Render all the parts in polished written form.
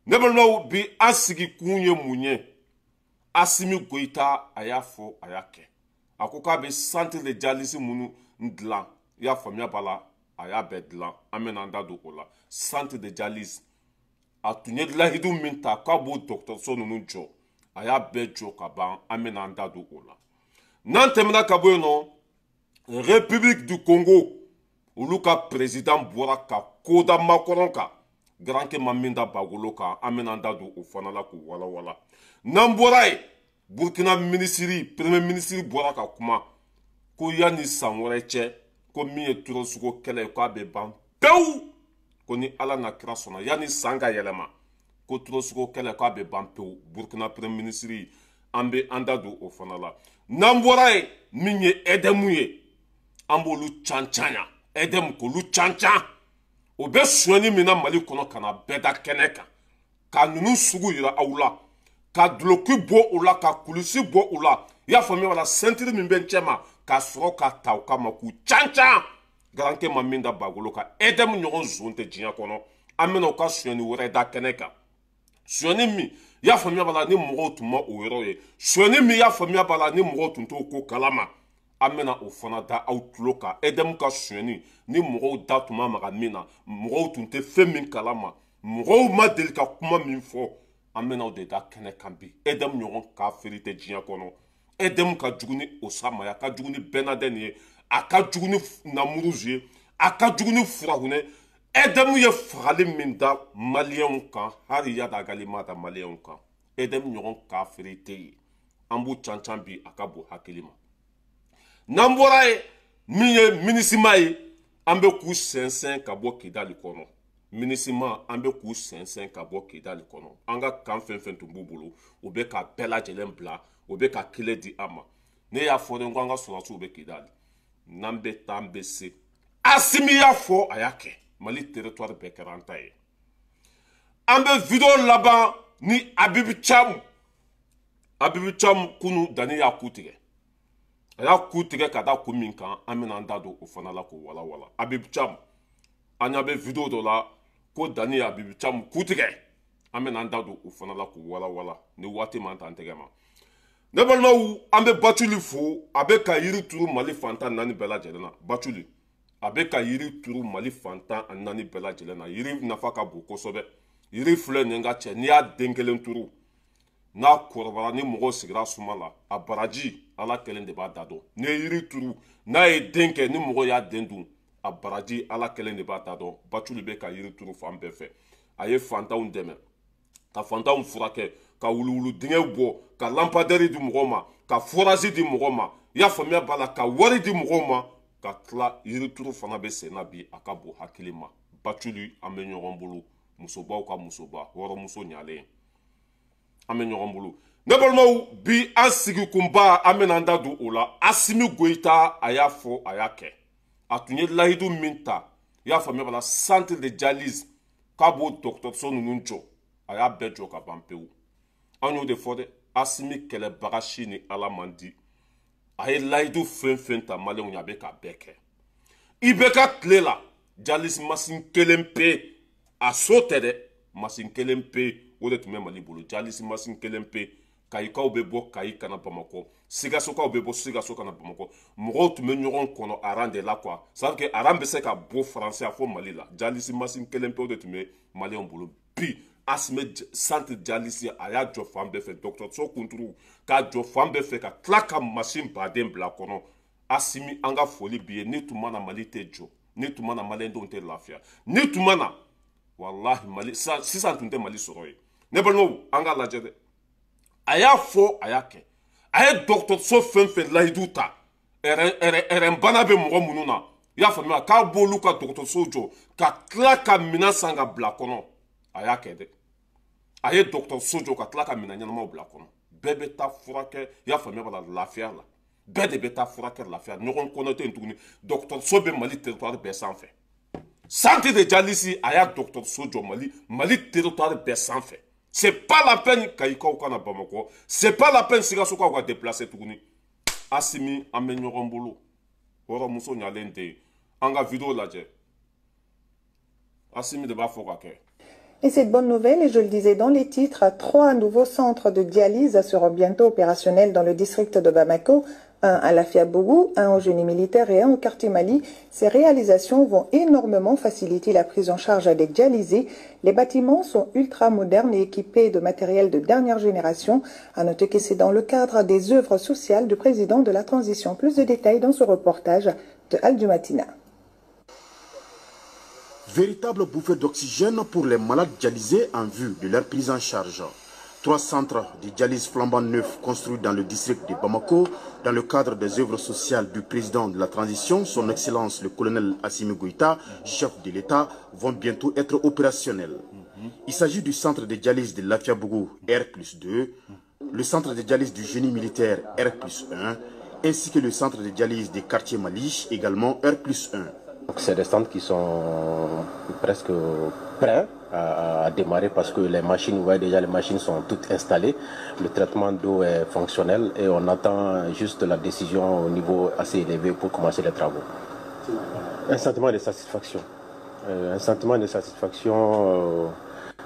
Ne balimaw, bi an sigi kun ye mun ye? Asimi Goyita, a y'a fɔ, a y'a kɛ. A ko k'a bɛ centre de dialyse minnu dilan, i y'a faamuya b'a la, a y'a bɛɛ dilan. An bɛna an da don o la. Centre de dialyse, a tun ye lahidu min ta k'a b'o dɔgɔtɔrɔso ninnu jɔ, a y'a bɛɛ jɔ ka ban. An bɛna an da don o la. N'an tɛmɛna ka bɔ yen nɔ, République du Congo, olu ka président bɔra ka ko da Macron kan, garankɛ ma min da bagolo kan. An bɛna an da don o fana la k'o walawala. N'an bɔra yen, Burkina minisiri, premier ministre bɔra ka kuma ko yanni san wɛrɛ cɛ, ko min ye terrorisme kɛlɛ ye, k'a bɛ ban pewu. Ko ni Ala na kira sɔnna, yanni san ka yɛlɛma, ko terrorisme kɛlɛ, k'a bɛ ban pewu. Burkina premier ministre, an bɛ an da don o fana la. N'an bɔra yen, min ye EDM ye, an b'olu can can yan. EDM, k'olu can can, o bɛ sonyani min na Mali kɔnɔ, ka na bɛɛ da kɛnɛ kan, ka ninnu sugu yira aw la, ka duloki bɔ u la, ka kulusi bɔ u la, i y'a faamuya wala, ceinture min bɛ n cɛ ma, ka sɔrɔ ka ta u kama k'u can can. Garankɛ ma min da bagolo kan, EDM ɲɔgɔn zon tɛ diɲɛ kɔnɔ. An bɛna u ka sonyani wɛrɛ da kɛnɛ kan, sonyani min, i y'a faamuya b'a la, ni mɔgɔw tun ma o yɔrɔ ye, sonyani min, i y'a faamuya b'a la, ni mɔgɔw tun t'o ko kalama, an bɛna o fana da aw tulo kan. EDM ka sonyani, ni mɔgɔw da tun ma maga min na, mɔgɔw tun tɛ fɛn min kalama, mɔgɔw ma deli ka kuma min fɔ, an bɛna o de da kɛnɛ kan bi. EDM ɲɔgɔn kafiri tɛ diɲɛ kɔnɔ. EDM ka jugu ni Osama ye, a ka jugu ni Ben Laden ye, a ka jugu ni Namuruzu ye, a ka jugu ni Furawunɛ. EDM ye fagali min da maliyɛnw kan, hali Iyad Ghali ma da maliyɛnw kan. EDM ɲɔgɔn kafiri tɛ yen. An b'u can can bi, a ka bon hakili ma. N'an bɔra yen, min ye MINUSMA ye, an bɛ k'u sɛnsɛn ka bɔ Kidali kɔnɔ. MINUSMA, an bɛ k'u sɛnsɛn ka bɔ Kidali kɔnɔ. An ka kan fɛn fɛn tun b'u bolo, u bɛ ka bɛɛ lajɛlen bila, u bɛ ka kile di an ma. Ne y'a fɔ de ko an ka sɔrɔdasiw bɛ Kidali, n'an bɛ taa, an bɛ se. Asimi y'a fɔ, a y'a kɛ. Mali territoire bɛɛ kɛra an ta ye. An bɛ vidéo laban ni Abibu Camu. Abibu Camu, kunu Dani y'a ku tigɛ. A y'a ku tigɛ ka da kun min kan, an bɛna an da don o fana la k'o walawala. Abibu Camu, an ɲɛ bɛ vidéo dɔ la ko Dani ye Abibu Camu ku tigɛ. An bɛna an da don o fana la k'o walawala ni waati man t'an tɛgɛ ma. Ne balimaw, an bɛ Baculi fo. A bɛ ka yiri turu Mali fantan naani bɛɛ lajɛlen na. Baculi, a bɛ ka yiri turu Mali fantan naani bɛɛ lajɛlen na. Yiri nafa ka bon kosɛbɛ. Yiri filɛ nin ka cɛ, n'i y'a den kelen turu, n'a kɔrɔbayara, ni mɔgɔw sigira suma la, a baraji, Ala kelen de b'a da dɔn. N'i ye yiri turu, n'a ye den kɛ, ni mɔgɔ y'a den dun, a baraji, Ala kelen de b'a da dɔn. Baculi bɛ ka yiri turu fan bɛɛ fɛ. A ye fantanw dɛmɛ, ka fantanw furakɛ, ka wuluwulu dingɛw bɔ, ka lampadaire di mɔgɔw ma, ka forage di mɔgɔw ma, i y'a faamuya b'a la, ka wari di mɔgɔw ma, ka tila yirituru fana bɛ sen na bi. A ka bon hakili ma. Baculi, an bɛ ɲɔgɔn bolo. Musobaw ka musoba, hɔrɔnmuso ɲalen, an bɛ ɲɔgɔn bolo. Ne balimaw, bi an sigikunba, an bɛna an da don o la. Asimi Goyita, a y'a fɔ, a y'a kɛ. A tun ye lahidu min ta, i y'a faamuya b'a la, centre de dialyse, k'a b'o dɔgɔtɔrɔso ninnu jɔ, a y'a bɛɛ jɔ ka ban pewu. An y'o de fɔ dɛ, Asimi kɛlɛbaga si ni Ala man di. A ye layidu fɛn fɛn ta maliyɛnw ye, a bɛ k'a bɛɛ kɛ. I bɛ ka tile la, dialyse machine kelen pe, a so tɛ dɛ, machine kelen pe, o de tun bɛ Mali bolo. Dialyse machine kelen pe. Kayikaw bɛ bɔ Kayi ka na Bamakɔ, Sikasokaw bɛ bɔ Sikaso ka na Bamakɔ. Mɔgɔw tun bɛ ɲɔgɔn kɔnɔ a rang de la quoi. C'est à dire que a rang bɛ se ka bɔ Faransi a fɔ Mali la. Dialyse machine kelen pe, o de tun bɛ maliyɛnw bolo. Bi Asimi, centre dialyse, a y'a jɔ fan bɛɛ fɛ, dɔgɔtɔrɔso kunturu k'a jɔ fan bɛɛ fɛ, ka tila ka machine baden bila kɔnɔ. Asimi, an ka foli b'i ye. Ni tun ma na, Mali tɛ jɔ. Ni tun ma na, maliyɛndenw tɛ lafiya. Ni tun ma na, walahi, Mali sisan tun tɛ Mali sɔrɔ ye. Ne balimaw, an k'a lajɛ dɛ. A y'a fɔ, a y'a kɛ. A ye dɔgɔtɔrɔso fɛn fɛn layidu ta, bana bɛ mɔgɔ minnu na, i y'a faamuya, k'a b'olu ka dɔgɔtɔrɔso jɔ, ka tila ka minɛn san ka bila kɔnɔ, a y'a kɛ dɛ. A ye dɔgɔtɔrɔso jɔ, ka tila ka minɛn ɲɛnamaw bila kɔnɔ. Bɛɛ bɛ taa furakɛ, i y'a faamuya b'a la, lafiya la. Bɛɛ de bɛ taa furakɛ lafiya, ɲɔgɔn kɔnɔ tɛ yen tuguni. Dɔgɔtɔrɔso bɛ Mali territoire bɛɛ sanfɛ. Centre de dialyse, a y'a dɔgɔtɔrɔso jɔ Mali territoire bɛɛ sanfɛ. C'est pas la peine Kayikaw ka na Bamakɔ, c'est pas la peine Sikasokaw ka déplacer tuguni. Asimi, an bɛ ɲɔgɔn bolo, hɔrɔnmuso ɲalen tɛ yen. An ka vidéo lajɛ, Asimi de b'a fɔ ka kɛ. Et cette bonne nouvelle, et je le disais dans les titres, 3 nouveaux centres de dialyse seront bientôt opérationnels dans le district de Bamako. Un à Lafiabougou, un au génie militaire et un au quartier Mali. Ces réalisations vont énormément faciliter la prise en charge des dialysés. Les bâtiments sont ultra modernes et équipés de matériel de dernière génération. À noter que c'est dans le cadre des œuvres sociales du président de la transition. Plus de détails dans ce reportage de Aldumatina. Véritable bouffée d'oxygène pour les malades dialysés en vue de leur prise en charge. 3 centres de dialyse flambant neufs construits dans le district de Bamako, dans le cadre des œuvres sociales du président de la transition, son Excellence le colonel Assimi Goïta, chef de l'État, vont bientôt être opérationnels. Il s'agit du centre de dialyse de Lafiabougou R+2, le centre de dialyse du génie militaire R+1, ainsi que le centre de dialyse des quartiers Mali, également R+1. C'est des centres qui sont presque prêts à démarrer parce que les machines, vous voyez déjà, les machines sont toutes installées. Le traitement d'eau est fonctionnel et on attend juste la décision au niveau assez élevé pour commencer les travaux. Un sentiment de satisfaction. Un sentiment de satisfaction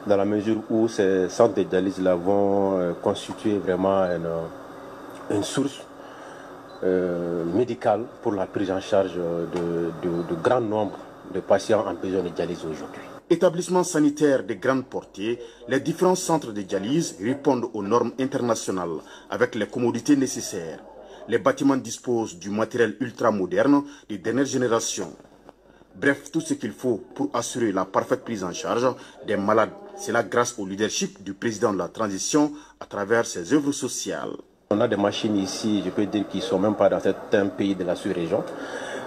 dans la mesure où ces centres de dialyse-là vont constituer vraiment une source médicale pour la prise en charge de grand nombre de patients en besoin de dialyse aujourd'hui. Établissement sanitaire de grande portée, les différents centres de dialyse répondent aux normes internationales avec les commodités nécessaires. Les bâtiments disposent du matériel ultra-moderne de dernière génération. Bref, tout ce qu'il faut pour assurer la parfaite prise en charge des malades. C'est là grâce au leadership du président de la transition à travers ses œuvres sociales. On a des machines ici, je peux dire, qui ne sont même pas dans certains pays de la sous-région.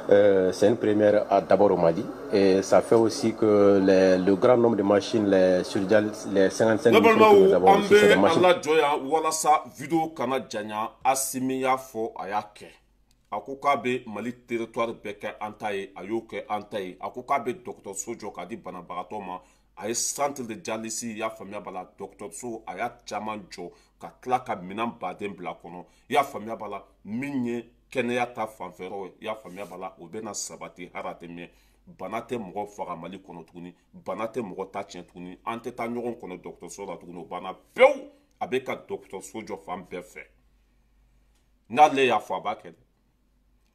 C'est une première d'abord au Mali. Et ça fait aussi que le grand nombre de machines, les 55 machines que nous avons aussi, c'est des machines. Walasa vidéo kana janya Assimi y'a fɔ a y'a kɛ. A ko k'a bɛ Mali territoire bɛɛ kɛ an ta ye, a y'o kɛ an ta ye. A ko k'a bɛ dɔgɔtɔrɔso jɔ k'a di banabagatɔ ma. A ye centre de dialyse, i y'a faamuya b'a la, dɔgɔtɔrɔso a y'a caman jɔ ka tila ka minɛn baden bila kɔnɔ. I y'a faamuya b'a la, min ye kɛnɛya ta fanfɛyɔrɔ ye, i y'a faamuya b'a la, o bɛna sabati hali a tɛ mɛn. Bana tɛ mɔgɔ faga Mali kɔnɔ tuguni, bana tɛ mɔgɔ ta tiɲɛ tuguni, an tɛ taa ɲɔgɔn kɔnɔ dɔgɔtɔrɔso la tuguni, o banna pewu. A bɛ ka dɔgɔtɔrɔso jɔ fan bɛɛ fɛ. N'ale y'a fɔ a b'a kɛ dɛ.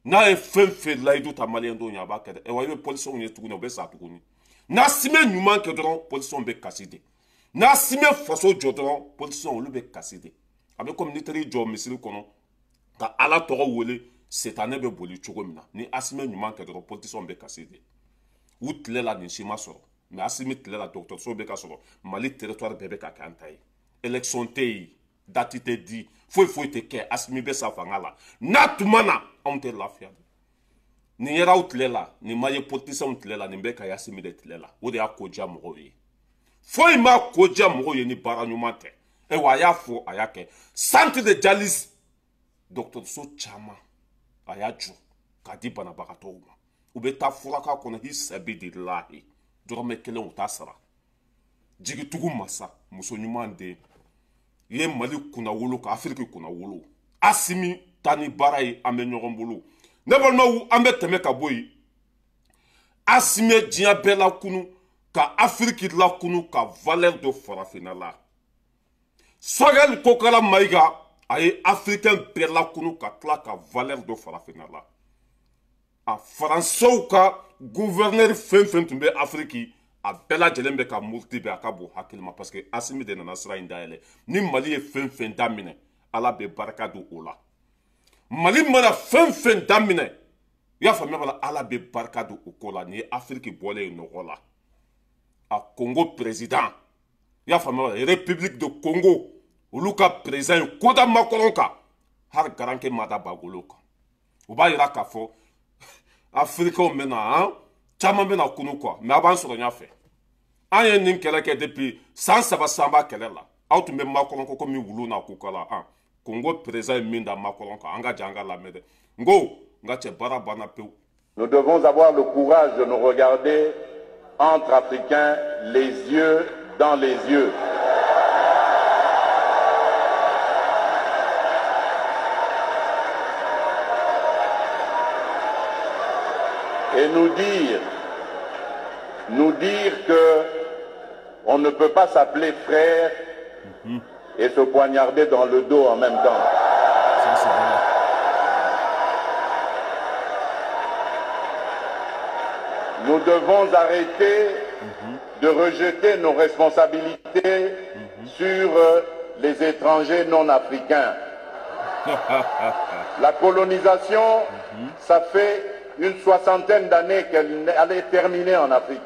N'a ye fɛn fɛn layidu ta maliyɛn denw ye a b'a kɛ dɛ. Wa i bɛ polisiw ye tuguni, u bɛ sa tuguni. N'Assimi ɲuman kɛ dɔrɔn, polisiw bɛ kasi de. N'Assimi faso jɔ dɔrɔn, polisiw olu bɛ kasi de. A bɛ komi n'i taara i jɔ misiri kɔnɔ ka Ala tɔgɔ wele, setanɛ bɛ boli cogo min na. Ni Assimi ɲuman kɛ dɔrɔn, polisiw bɛ kasi de. U tile la nin si ma sɔrɔ, mais Assimi tile la dɔgɔtɔrɔso bɛ ka sɔrɔ, Mali territoire bɛɛ bɛ ka kɛ an ta ye. Élection tɛ yen, date tɛ di, foyi foyi tɛ kɛ, Assimi bɛ sa fanga la. N'a tun ma na, anw tɛ lafiya dɛ. Nin yɛrɛ aw tile la, nin ma ye politiciens tile la, nin bɛ ka Assimi de tile la. O de y'a ko diya mɔgɔw ye. Foyi ma ko diya mɔgɔw ye ni baara ɲuman tɛ. Ayiwa a y'a fɔ, a y'a kɛ. Centre de dialyse, dɔgɔtɔrɔso caman a y'a jɔ k'a di banabagatɔw ma. U bɛ taa furaka kɔnɔ hisabililahi, dɔrɔmɛ kelen u t'a sara. Jigitugu masa, muso ɲuman den, i ye Mali kunnawolo ka Afiriki kunnawolo. Assimi taa ni baara ye, an bɛ ɲɔgɔn bolo. Ne balimaw, an bɛ tɛmɛ ka bɔ yen. Assimi ye diɲɛ bɛɛ lakunu, ka Afiriki lakunu, ka valeur dɔ farafinna la. Sogɛli Kokala Mayiga a ye africain bɛɛ lakunu ka tila ka valeur dɔ farafinna la. A faransɛw ka gouverneur fɛn fɛn tun bɛ Afiriki, a bɛɛ lajɛlen bɛ ka muruti bɛ a ka bon hakili ma, parce que Assimi de nana sira in dayɛlɛ. Ni Mali ye fɛn fɛn daminɛ, Ala bɛ barika don o la. Mali mana fɛn fɛn daminɛ, i y'a faamuya b'a la, Ala bɛ barika don o ko la. Nin ye Afiriki bɔlen ye nɔgɔ la. A Congo président, i y'a faamuya b'a la, République de Congo, olu ka président ye koda Macron kan, hali garankɛ ma da bagolo kan. O b'a yira k'a fɔ Africains bɛ na, han, caman bɛ na kunu quoi, mais a b'an sɔrɔ ɲɛfɛ. An ye nin kɛlɛ kɛ depuis san 3 san b'a kɛlɛ la. Aw tun bɛ Macron ko komi wulu n'a ko kala, han. Congo président ye min da Macron kan, an ka jɛ an ka lamɛn dɛ. N ko, n ka cɛ baara banna pewu. Nous devons avoir le courage de nous regarder entre Africains, les yeux dans les yeux. Et nous dire que On ne peut pas s'appeler frère et se poignarder dans le dos en même temps. Ça, c'est vrai. Nous devons arrêter de rejeter nos responsabilités sur les étrangers non africains. La colonisation, ça fait une soixantaine d'années qu'elle allait terminer en Afrique.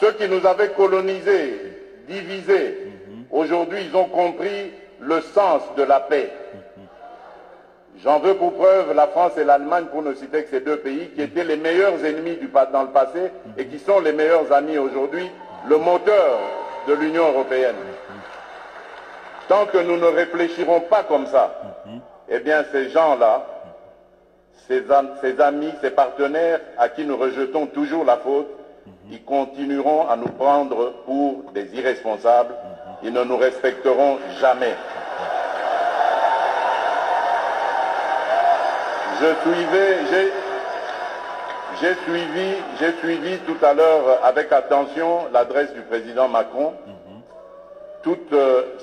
Ceux qui nous avaient colonisés, divisés, aujourd'hui ils ont compris le sens de la paix. J'en veux pour preuve la France et l'Allemagne, pour ne citer que ces deux pays, qui étaient les meilleurs ennemis dans le passé et qui sont les meilleurs amis aujourd'hui, le moteur de l'Union européenne. Tant que nous ne réfléchirons pas comme ça, eh bien ces gens-là, ces amis, ces partenaires à qui nous rejetons toujours la faute, ils continueront à nous prendre pour des irresponsables, ils ne nous respecteront jamais. J'ai suivi tout à l'heure avec attention l'adresse du président Macron, toute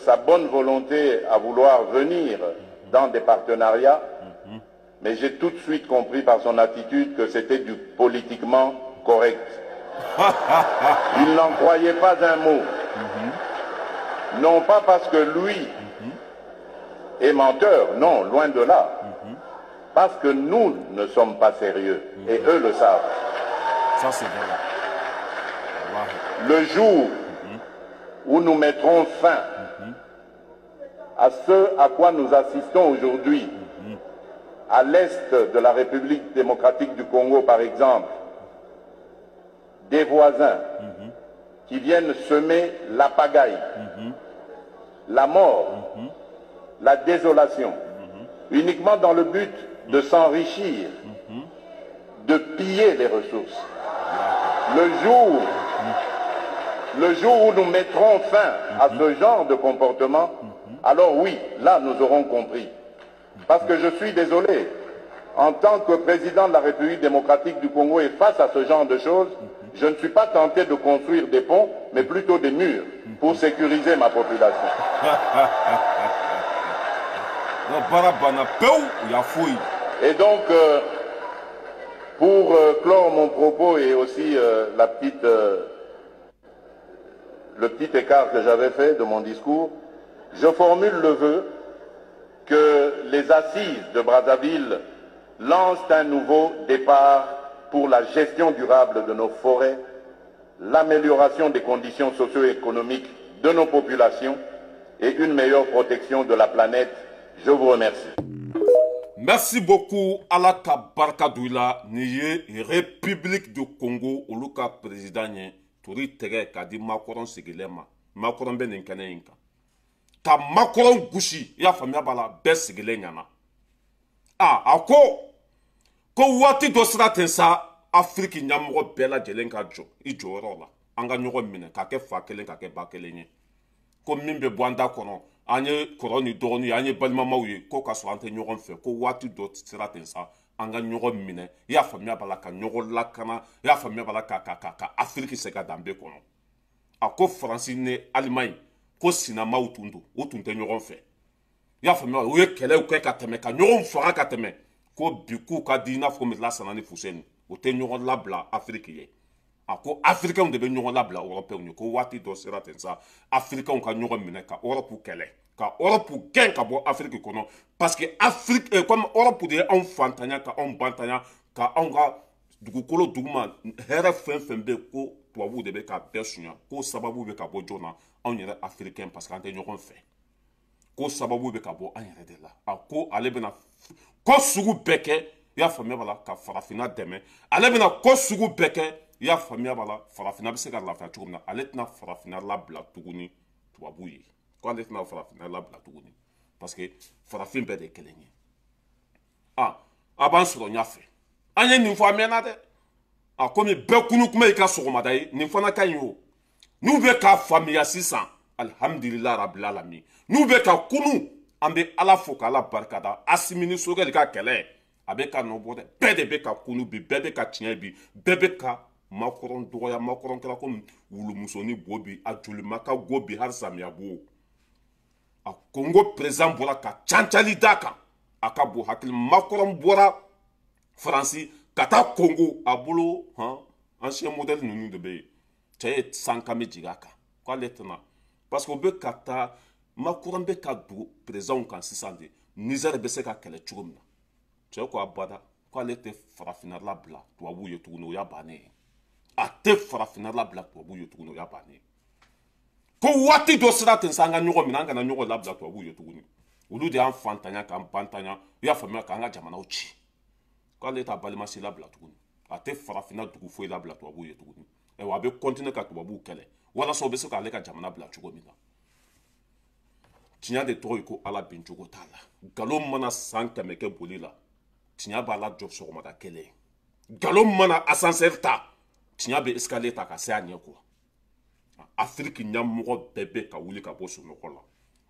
sa bonne volonté à vouloir venir dans des partenariats, mais j'ai tout de suite compris par son attitude que c'était du politiquement correct. Il n'en croyait pas un mot. Non pas parce que lui est menteur, non, loin de là. Parce que nous ne sommes pas sérieux, et eux le savent. Ça, c'est vrai. Le jour où nous mettrons fin à ce à quoi nous assistons aujourd'hui, à l'est de la République démocratique du Congo, par exemple, des voisins qui viennent semer la pagaille, la mort, la désolation, uniquement dans le but de s'enrichir, de piller les ressources. Le jour où nous mettrons fin à ce genre de comportement, alors oui, là nous aurons compris. Parce que je suis désolé, en tant que président de la République démocratique du Congo et face à ce genre de choses, je ne suis pas tenté de construire des ponts, mais plutôt des murs pour sécuriser ma population. Et donc, pour clore mon propos et aussi le petit écart que j'avais fait de mon discours, je formule le vœu que les assises de Brazzaville lancent un nouveau départ pour la gestion durable de nos forêts, l'amélioration des conditions socio-économiques de nos populations et une meilleure protection de la planète. Je vous remercie. Merci beaucoup Ala ka barika don i la. Nin ye République du Congo olu ka président ye tori tɛgɛ k'a di Macron sigilen ma. Macron bɛ nin kɛnɛ in kan ka Macron gosi, i y'a faamuya b'a la, bɛɛ sigilen ɲɛna. A ko waati dɔ sera ten sa, Afiriki ɲɛmɔgɔ bɛɛ lajɛlen ka jɔ i jɔyɔrɔ la, an ka ɲɔgɔn minɛ k'a kɛ fa kelen, k'a kɛ ba kelen ye. Ko min bɛ bɔ an da kɔnɔ, an ye kɔrɔ ni dɔgɔnin ye, an ye balimamaw ye, ko k'a sɔrɔ an tɛ ɲɔgɔn fɛ. Ko waati dɔ sera ten sa, an ka ɲɔgɔn minɛ, i y'a faamuya b'a la, ka ɲɔgɔn lakana, i y'a faamuya b'a la, ka Afiriki segin ka danbe kɔnɔ. A ko Faransi ni Alimaɲi ko sinamaw tun don, o tun tɛ ɲɔgɔn fɛ, i y'a faamuya, u ye kɛlɛw kɛ ka tɛmɛ, ka ɲɔgɔn faga ka tɛmɛ. Ko bi k'u ka di i n'a fɔ Lasana ni Fuseni, o tɛ ɲɔgɔn labila Afiriki ye. A ko Africains de bɛ ɲɔgɔn labila Européens ye. Ko waati dɔ sera ten sa, Africains ka ɲɔgɔn minɛ ka Europe kɛlɛ, ka Europe gɛn ka bɔ Afrique kɔnɔ, parce que Afrique comme Europe de ye anw fantanya, ka anw bantanya, ka anw ka dugukolo duguma hɛrɛ fɛn fɛn bɛ yen, ko tubabuw de bɛ ka bɛɛ suɲa. Ko sababu bɛ ka bɔ jɔn na? Anw yɛrɛ Africains, parce que an tɛ ɲɔgɔn fɛ. Ko sababu bɛ ka bɔ an yɛrɛ de la. A ko ale bɛna ko sugu bɛɛ kɛ, i y'a faamuya b'a la, ka farafinna dɛmɛ. Ale bɛna ko sugu bɛɛ kɛ, i y'a faamuya b'a la, farafinna bɛ se ka lafiya cogo min na. Ale tɛna farafinna labila tuguni tubabuw ye, ko ale tɛna farafinna labila tuguni, parce que farafin bɛɛ de ye kelen ye. A b'an sɔrɔ ɲɛfɛ, an ye nin fɔ a mɛnna dɛ. A komi bɛɛ kunu kuma y'i ka sɔgɔmada ye, nin fana ka ɲi o. N'u bɛ k'a faamuya sisan, alhamdulillah rabbil alamin, n'u bɛ ka kunu, an bɛ Ala fo k'Ala barikada. Asimi ni Sogɛli ka kɛlɛ a bɛ ka nɔ bɔ dɛ. Bɛɛ de bɛ ka kunu bi, bɛɛ bɛ ka tiɲɛ bi, bɛɛ bɛ ka Macron dɔgɔya, Macron kɛra komi wulumusonin bo bi, a joli ma ka go bi hali samiya bo. A Congo président bɔra ka cancali d'a kan, a ka bon hakili. Macron bɔra Faransi ka taa Congo, a bolo han ancien modèle ninnu de bɛ yen. Cɛ ye sankame jigin a kan k'ale tɛna, parce que o bɛ ka taa Macron bɛ ka don président kan sisan de, Niger bɛ se ka kɛlɛ cogo min na. Cɛ ko abada k'ale tɛ farafinna labila tubabuw ye tuguni, o y'a bannen ye. A tɛ farafinna labila tubabuw ye tuguni, o y'a bannen ye. Ko waati dɔ sera ten sa, an ka ɲɔgɔn minɛ, an kana ɲɔgɔn labila tubabuw ye tuguni. Olu de y'an fantanya k'an bantanya, i y'a faamuya, k'an ka jamanaw ci. K'ale t'a balima si labila tuguni, a tɛ farafinna dugu foyi labila tubabuw ye tuguni. Ayiwa, a bɛ continuer ka tubabuw kɛlɛ walasa u bɛ se k'ale ka jamana bila cogo min na. Tiɲɛ de tɔgɔ ye ko Ala bin cogo t'a la. Nkalon mana san 100 kɛ boli la, tiɲɛ b'a la jɔ sɔgɔmada kelen. Nkalon mana ascenseur ta, tiɲɛ bɛ escalier ta ka se a ɲɛ kɔ. Afiriki ɲɛmɔgɔ bɛɛ bɛ ka wuli ka bɔ sunɔgɔ la.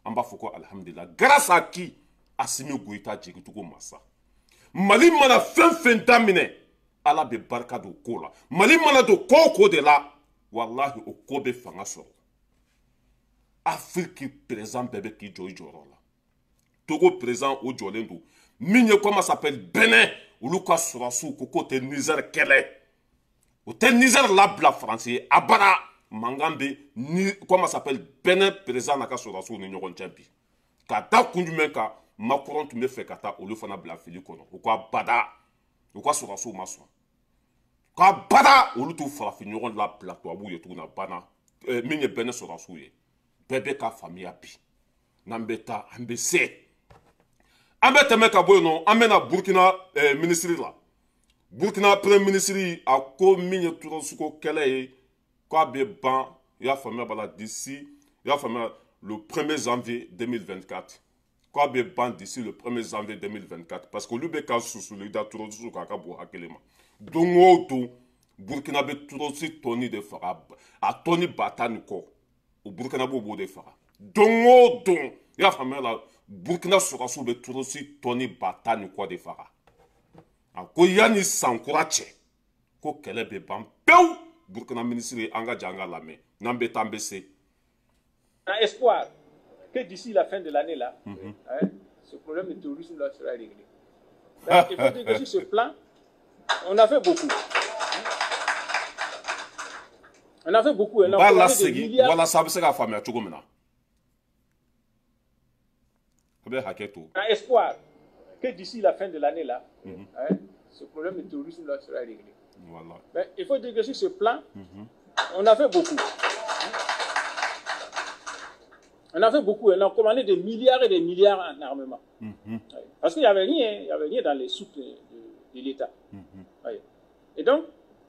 An b'a fɔ ko alihamudulila, grâce à qui? Assimi Goïta jigitugu masa. Mali mana fɛn fɛn daminɛ, Ala bɛ barika don ko la. Mali mana don ko o ko de la, walahi o ko bɛ fanga sɔrɔ. Afiriki président bɛɛ bɛ k'i jɔ i jɔyɔrɔ la. Togo président o jɔlen don. Min ye comment s'appelle Benin, olu ka sɔrɔsiw ko k'o tɛ Niger kɛlɛ, o tɛ Niger labila Faransi ye abada. Mankan bɛ ni comment s'appelle Benin président n'a ka sɔrɔsiw ni ɲɔgɔn cɛ bi. Ka da kun jumɛn kan? Macron tun bɛ fɛ ka taa olu fana bila fili kɔnɔ. U ko abada, u ka sɔrɔsiw ma sɔn k'a bada, olu t'u farafin ɲɔgɔn labila tubabuw ye tuguni, a banna. Min ye Benin sɔrɔsiw ye, bɛɛ bɛ ka faamuya bi. N'an bɛ taa, an bɛ se, an bɛ tɛmɛ ka bɔ yen nɔ, an bɛ na Burukina minisiri la. Burukina premier ministre a ko min ye terrorisme kɛlɛ ye, k'a bɛ ban, i y'a faamuya b'a la, d'ici, i y'a faamuya, le 1er janvier 2024. K'a bɛ ban d'ici le 1er janvier 2024, parce que olu bɛ ka susuli da terrorisme kan, a ka bon hakili ma. Don o don, Burukina bɛ terroriste tɔni de faga, a tɔni 10 000 ni kɔ, o Burukina b'o de faga don o don. I y'a faamuya la, Burukina sɔrɔdasiw bɛ terroriste tɔni 10 000 ni kɔ de faga. A ko yanni san kura cɛ, ko kɛlɛ bɛ ban pewu. Burukina minisiri, an ka jan an ka lamɛn, n'an bɛ taa an bɛ se. Un espoir que d'ici la fin de l'année là, hein, ce problème de terrorisme là sera réglé. Donc, il faut dire que sur ce plan, on a fait beaucoup. On a fait beaucoup. N b'a lasegin walasa a bɛ se k'a faamuya cogo min na. A bɛ hakɛ to. Un espoir que d'ici la fin de l'année là, hein, ce problème de terrorisme là sera réglé. Voilà. Mais il faut dire que sur ce plan, on a fait beaucoup. On a fait beaucoup. On a commandé des milliards et des milliards en armement. Parce qu'il n'y avait rien, il y avait rien dans les soutes de l'État. Oui. Et donc,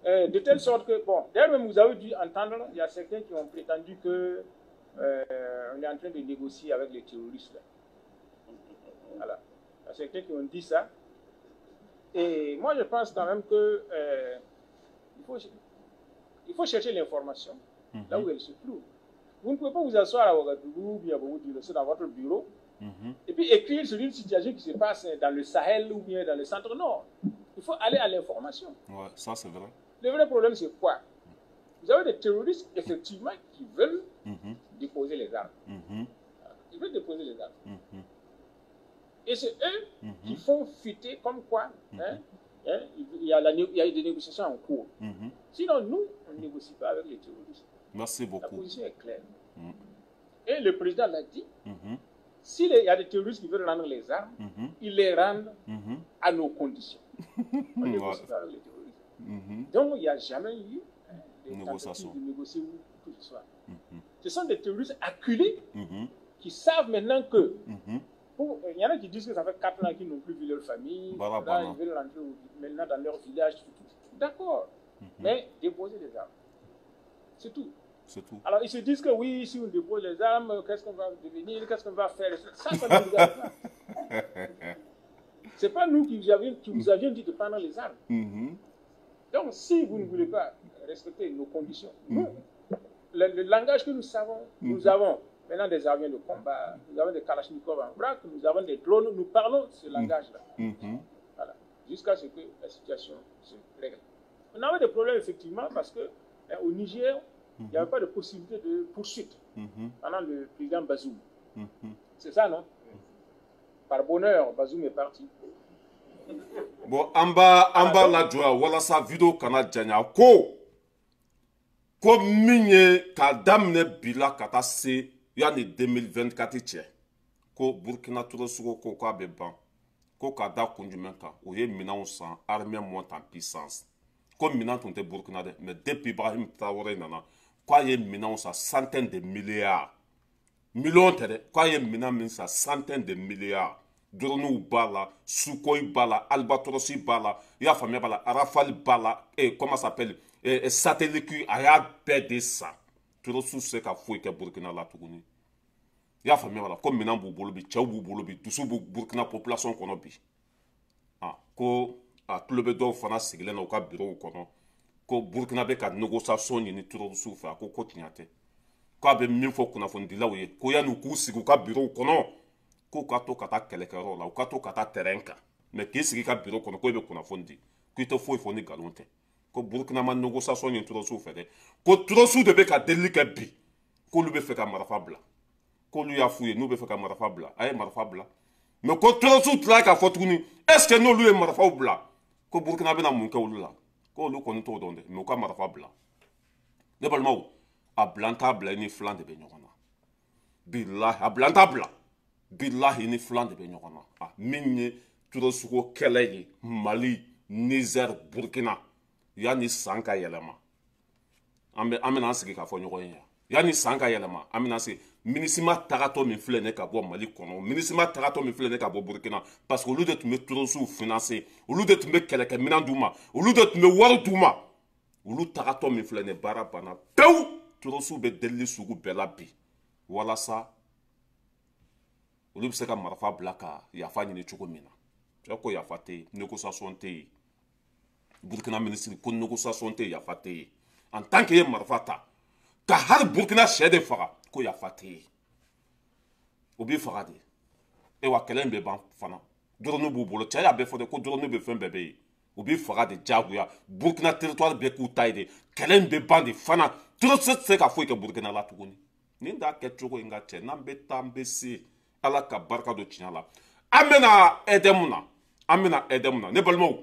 de telle sorte que, bon, d'ailleurs même vous avez dû entendre, il y a certains qui ont prétendu que on est en train de négocier avec les terroristes là. Voilà. Il y a certains qui ont dit ça. Et moi, je pense quand même que il faut chercher l'information là où elle se trouve. Vous ne pouvez pas vous asseoir à Ouagadougou ou bien à Bobo-Dioulasso dans votre bureau et puis écrire sur une situation qui se passe dans le Sahel ou bien dans le centre nord. Il faut aller à l'information. Ouais, ça c'est vrai. Le vrai problème, c'est quoi? Vous avez des terroristes, effectivement, qui veulent déposer les armes. Ils veulent déposer les armes. Et c'est eux qui font fuiter comme quoi, hein, hein, il y a des négociations en cours. Sinon, nous, on ne négocie pas avec les terroristes. Merci La beaucoup. Position est claire. Et le président l'a dit, s'il y a des terroristes qui veulent rendre les armes, ils les rendent à nos conditions. On ne négocie pas avec les terroristes. Donc, il n'y a jamais eu, hein, des Négociation. tentatives de négocier ou que ce soit. Ce sont des terroristes acculés qui savent maintenant que il y en a qui disent que ça fait 4 ans qu'ils n'ont plus vu leur famille. Bara Là, bana. ils veulent rentrer maintenant dans leur village. D'accord. Mais déposer les armes. C'est tout. C'est tout. Alors, ils se disent que oui, si on dépose les armes, qu'est-ce qu'on va devenir, qu'est-ce qu'on va faire? Ça ne nous regarde pas. C'est pas nous qui vous avions dit de prendre les armes. Donc, si vous ne voulez pas respecter nos conditions, nous, le langage que nous savons, nous avons maintenant des avions de combat, nous avons des kalachnikovs en vrac, nous avons des drones, nous parlons ce langage-là. Voilà. Jusqu'à ce que la situation se règle. On avait des problèmes effectivement parce que au Niger, il n'y avait pas de possibilité de poursuite pendant le président Bazoum. C'est ça, non? Par bonheur, Bazoum est parti. Bon, an b'a lajɔ yan walasa vidéo kana janya. Ko min ye k'a daminɛ bi la ka taa se yanni 2024 cɛ, ko Burkina terroriste ko k'a bɛ ban, ko k'a da kun jumɛn kan? O ye minɛnw san, armée monte en puissance. Ko minɛn tun tɛ Burkina dɛ, mais depuis Ibrahim Traoré nana, k'a ye minɛnw san, centaine de milliards, miliyɔn tɛ dɛ, k'a ye minɛn min san, centaine de milliards. Droniw b'a la, Sukhoi b'a la, Albatros b'a la, i y'a faamuya b'a la, Rafale b'a la, comment ça s'appelle, satellite, a y'a bɛɛ de san. Terroriste se ka foyi kɛ Burkina la tuguni, i y'a faamuya b'a la. Ko minɛn b'u bolo bi, cɛw b'u bolo bi, dusu b'u Burkina population kɔnɔ bi. Ah, ko a tulo bɛ dɔw fana sigilen na u ka bureau kɔnɔ ko Burkina bɛ ka négociation ɲini terroriste fɛ. A ko tiɲɛ tɛ. K'a bɛ min fɔ kunnafonidilaw ye, ko yanni u k'u sigi u ka bureau kɔnɔ, k'u ka to ka taa kɛlɛkɛyɔrɔ la, u ka to ka taa terrain kan. Mais k'i sigi ka bureau kɔnɔ ko e bɛ kunnafoni di, k'i tɛ foyi fɔ ni nkalon tɛ. Ko Burkina ma négociation ɲini terroriste fɛ dɛ, ko terroriste de bɛ ka delili kɛ bi k'olu bɛ fɛ ka marifa bila, k'olu y'a f'u ye n'u bɛ fɛ ka marifa bila, a ye marifa bila. Mais ko terroriste tilala k'a fɔ tuguni, est ce que n'olu ye marifaw bila, ko Burkina bɛna mun kɛ olu la? K'olu kɔni t'o dɔn dɛ, mais u ka marifa bila. Ne balimaw, a bila n t'a bila, i ni filan de bɛ ɲɔgɔn na. Bilahi, a bila n t'a bila, bilahi, ni filan de bɛ ɲɔgɔn na. A min ye terroriste kɛlɛ ye Mali, Niger, Burkina, yanni san ka yɛlɛma, an bɛna an sigi k'a fɔ ɲɔgɔn ye yan. Yanni san ka yɛlɛma, an bɛna sigi. MINUSMA tagatɔ min filɛ nin ka bɔ Mali kɔnɔ, MINUSMA tagatɔ min filɛ nin ka bɔ Burkina, parce que olu de tun bɛ terroriste financer, olu de tun bɛ kɛlɛkɛminɛn d'u ma, olu de tun bɛ wari d'u ma. Olu tagatɔ min filɛ nin, baara banna pewu. Terroriste bɛ delili sugu bɛɛ la bi walasa olu bɛ se ka marifa bila ka yafa ɲini cogo min na. Cɛ ko yafa tɛ yen, négociation tɛ yen. Burkina ministre ko négociation tɛ yen, yafa tɛ yen. En tant que ye marifa ta ka hali Burkina sɛ de faga, ko yafa tɛ yen, o b'i faga de. E wa kɛlɛ in bɛ ban fana, drone b'u bolo. Cɛ y'a bɛɛ fɔ dɛ, ko drone bɛ fɛn bɛɛ bɛ yen, u b'i faga de diyagoya. Burkina territoire bɛɛ k'u ta ye de, kɛlɛ in bɛ ban de fana. Terroriste tɛ se ka foyi kɛ Burkina la tuguni. Nin t'a kɛcogo ye. N ka cɛ, n'an bɛ taa, an bɛ se. Ala ka barika don tiɲɛ la. An bɛna EDM na, an bɛna EDM na. Ne balimaw,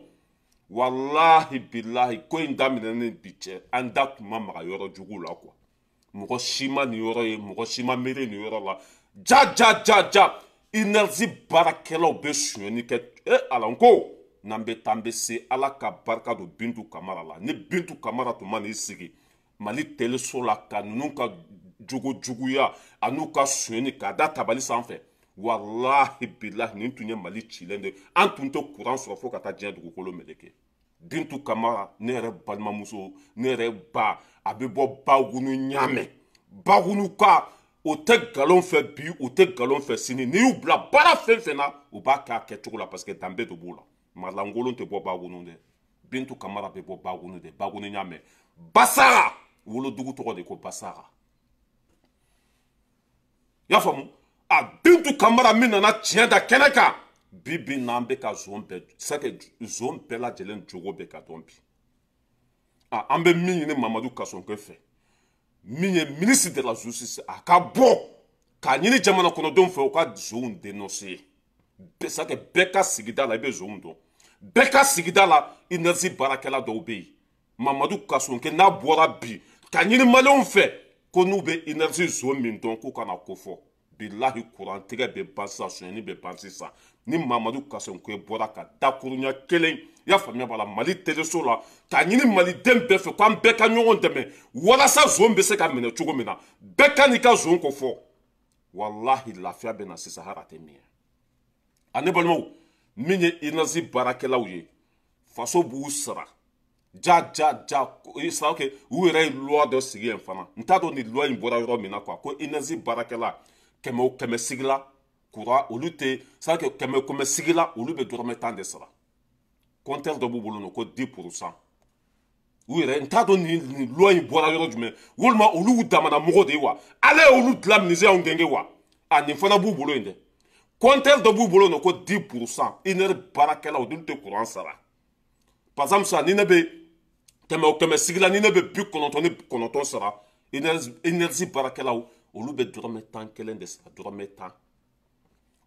walahi bilahi, ko in daminɛ ni bi cɛ, an da tun ma maga yɔrɔ jugu la quoi. Mɔgɔ si ma nin yɔrɔ ye, mɔgɔ si ma miiri nin yɔrɔ la. Ja ja ja ja, énergie baarakɛlaw bɛ sonyɛni kɛ. E ala, n ko n'an bɛ taa, an bɛ se. Ala ka barika don Bintu Kamara la. Ni Bintu Kamara tun ma n'i sigi Mali teleso la ka ninnu ka jogo juguya an'u ka sonyɛni k'a da tabali sanfɛ, walahi bilahi, nin tun ye Mali cilen de, an tun tɛ kuran sɔrɔ fo ka taa diɲɛ dugukolo meleke. Bintu Kamara, ne yɛrɛ balimamuso, ne yɛrɛ ba, a bɛ bɔ Bagunu ɲamɛ, Bagunu ka o tɛ nkalon fɛ bi, o tɛ nkalon fɛ sini. N'i y'u bila baara fɛn fɛn na, u b'a kɛ a kɛcogo la, parce que danbe de b'u la. Malankolon tɛ bɔ Bagunu dɛ, Bintu Kamara bɛ bɔ Bagunu de, Bagunu ɲamɛ, Basara wolodugu tɔgɔ de ko Basara, i y'a faamu? A Bintu Kamara min nana tiɲɛ da kɛnɛ kan bi bi n'an bɛ ka zon bɛɛ sake, zon bɛɛ lajɛlen jogo bɛ ka dɔn bi. A an bɛ min ɲini Mamadu Kasɔnkɛ fɛ, min ye ministre de la justice, a ka bɔ k'a ɲini jamana kɔnɔdenw fɛ u ka zonw dénoncer. Sake bɛɛ ka sigida la, i bɛ zonw dɔn, bɛɛ ka sigida la énergie baarakɛla dɔw bɛ yen. Mamadu Kasɔnkɛ n'a bɔra bi k'a ɲini Maliyɛnw fɛ ko n'u bɛ énergie zon min dɔn, k'u kana ko fɔ, bilahi, kurantigɛ bɛ ban sisan, sonyɛni bɛ ban sisan. Ni Mamadu Kasɔnkɛ bɔra ka dakuruɲɛ kelen, i y'a faamuya b'a la, Mali teleso la k'a ɲini Maliden bɛɛ fɛ k'an bɛɛ ka ɲɔgɔn dɛmɛ walasa zon bɛ se ka minɛ cogo min na, bɛɛ ka n'i ka zon ko fɔ, walahi, lafiya bɛ na sisan, hali a tɛ min ye. A ne balimaw, min ye énergie baarakɛlaw ye, faso b'u sara ja ja ja sa kɛ. U yɛrɛ ye loi dɔ sigi yen fana, n t'a dɔn ni loi in bɔra yɔrɔ min na quoi, ko énergie baarakɛla 100 o 100 sigi la courant, olu tɛ sa kɛ 100 100 sigi la, olu bɛ dɔrɔmɛ 10 de sara. Compteur dɔ b'u bolo nɔ ko 10 %. U yɛrɛ, n t'a dɔn ni loi in bɔra yɔrɔ jumɛn, walima olu damana mɔgɔ de ye wa, ala ye olu dilan ministère gɛnge wa. A nin fana b'u bolo yen dɛ, compteur dɔ b'u bolo nɔ ko 10 %, énergie baarakɛlaw olu tɛ courant sara. Par exemple sisan, ni ne bɛ Kɛmɛ o kɛmɛ sigila ni ne bɛ 99 sara, énergie baarakɛlaw olu bɛ dɔrɔmɛ 11 de sara, dɔrɔmɛ 10.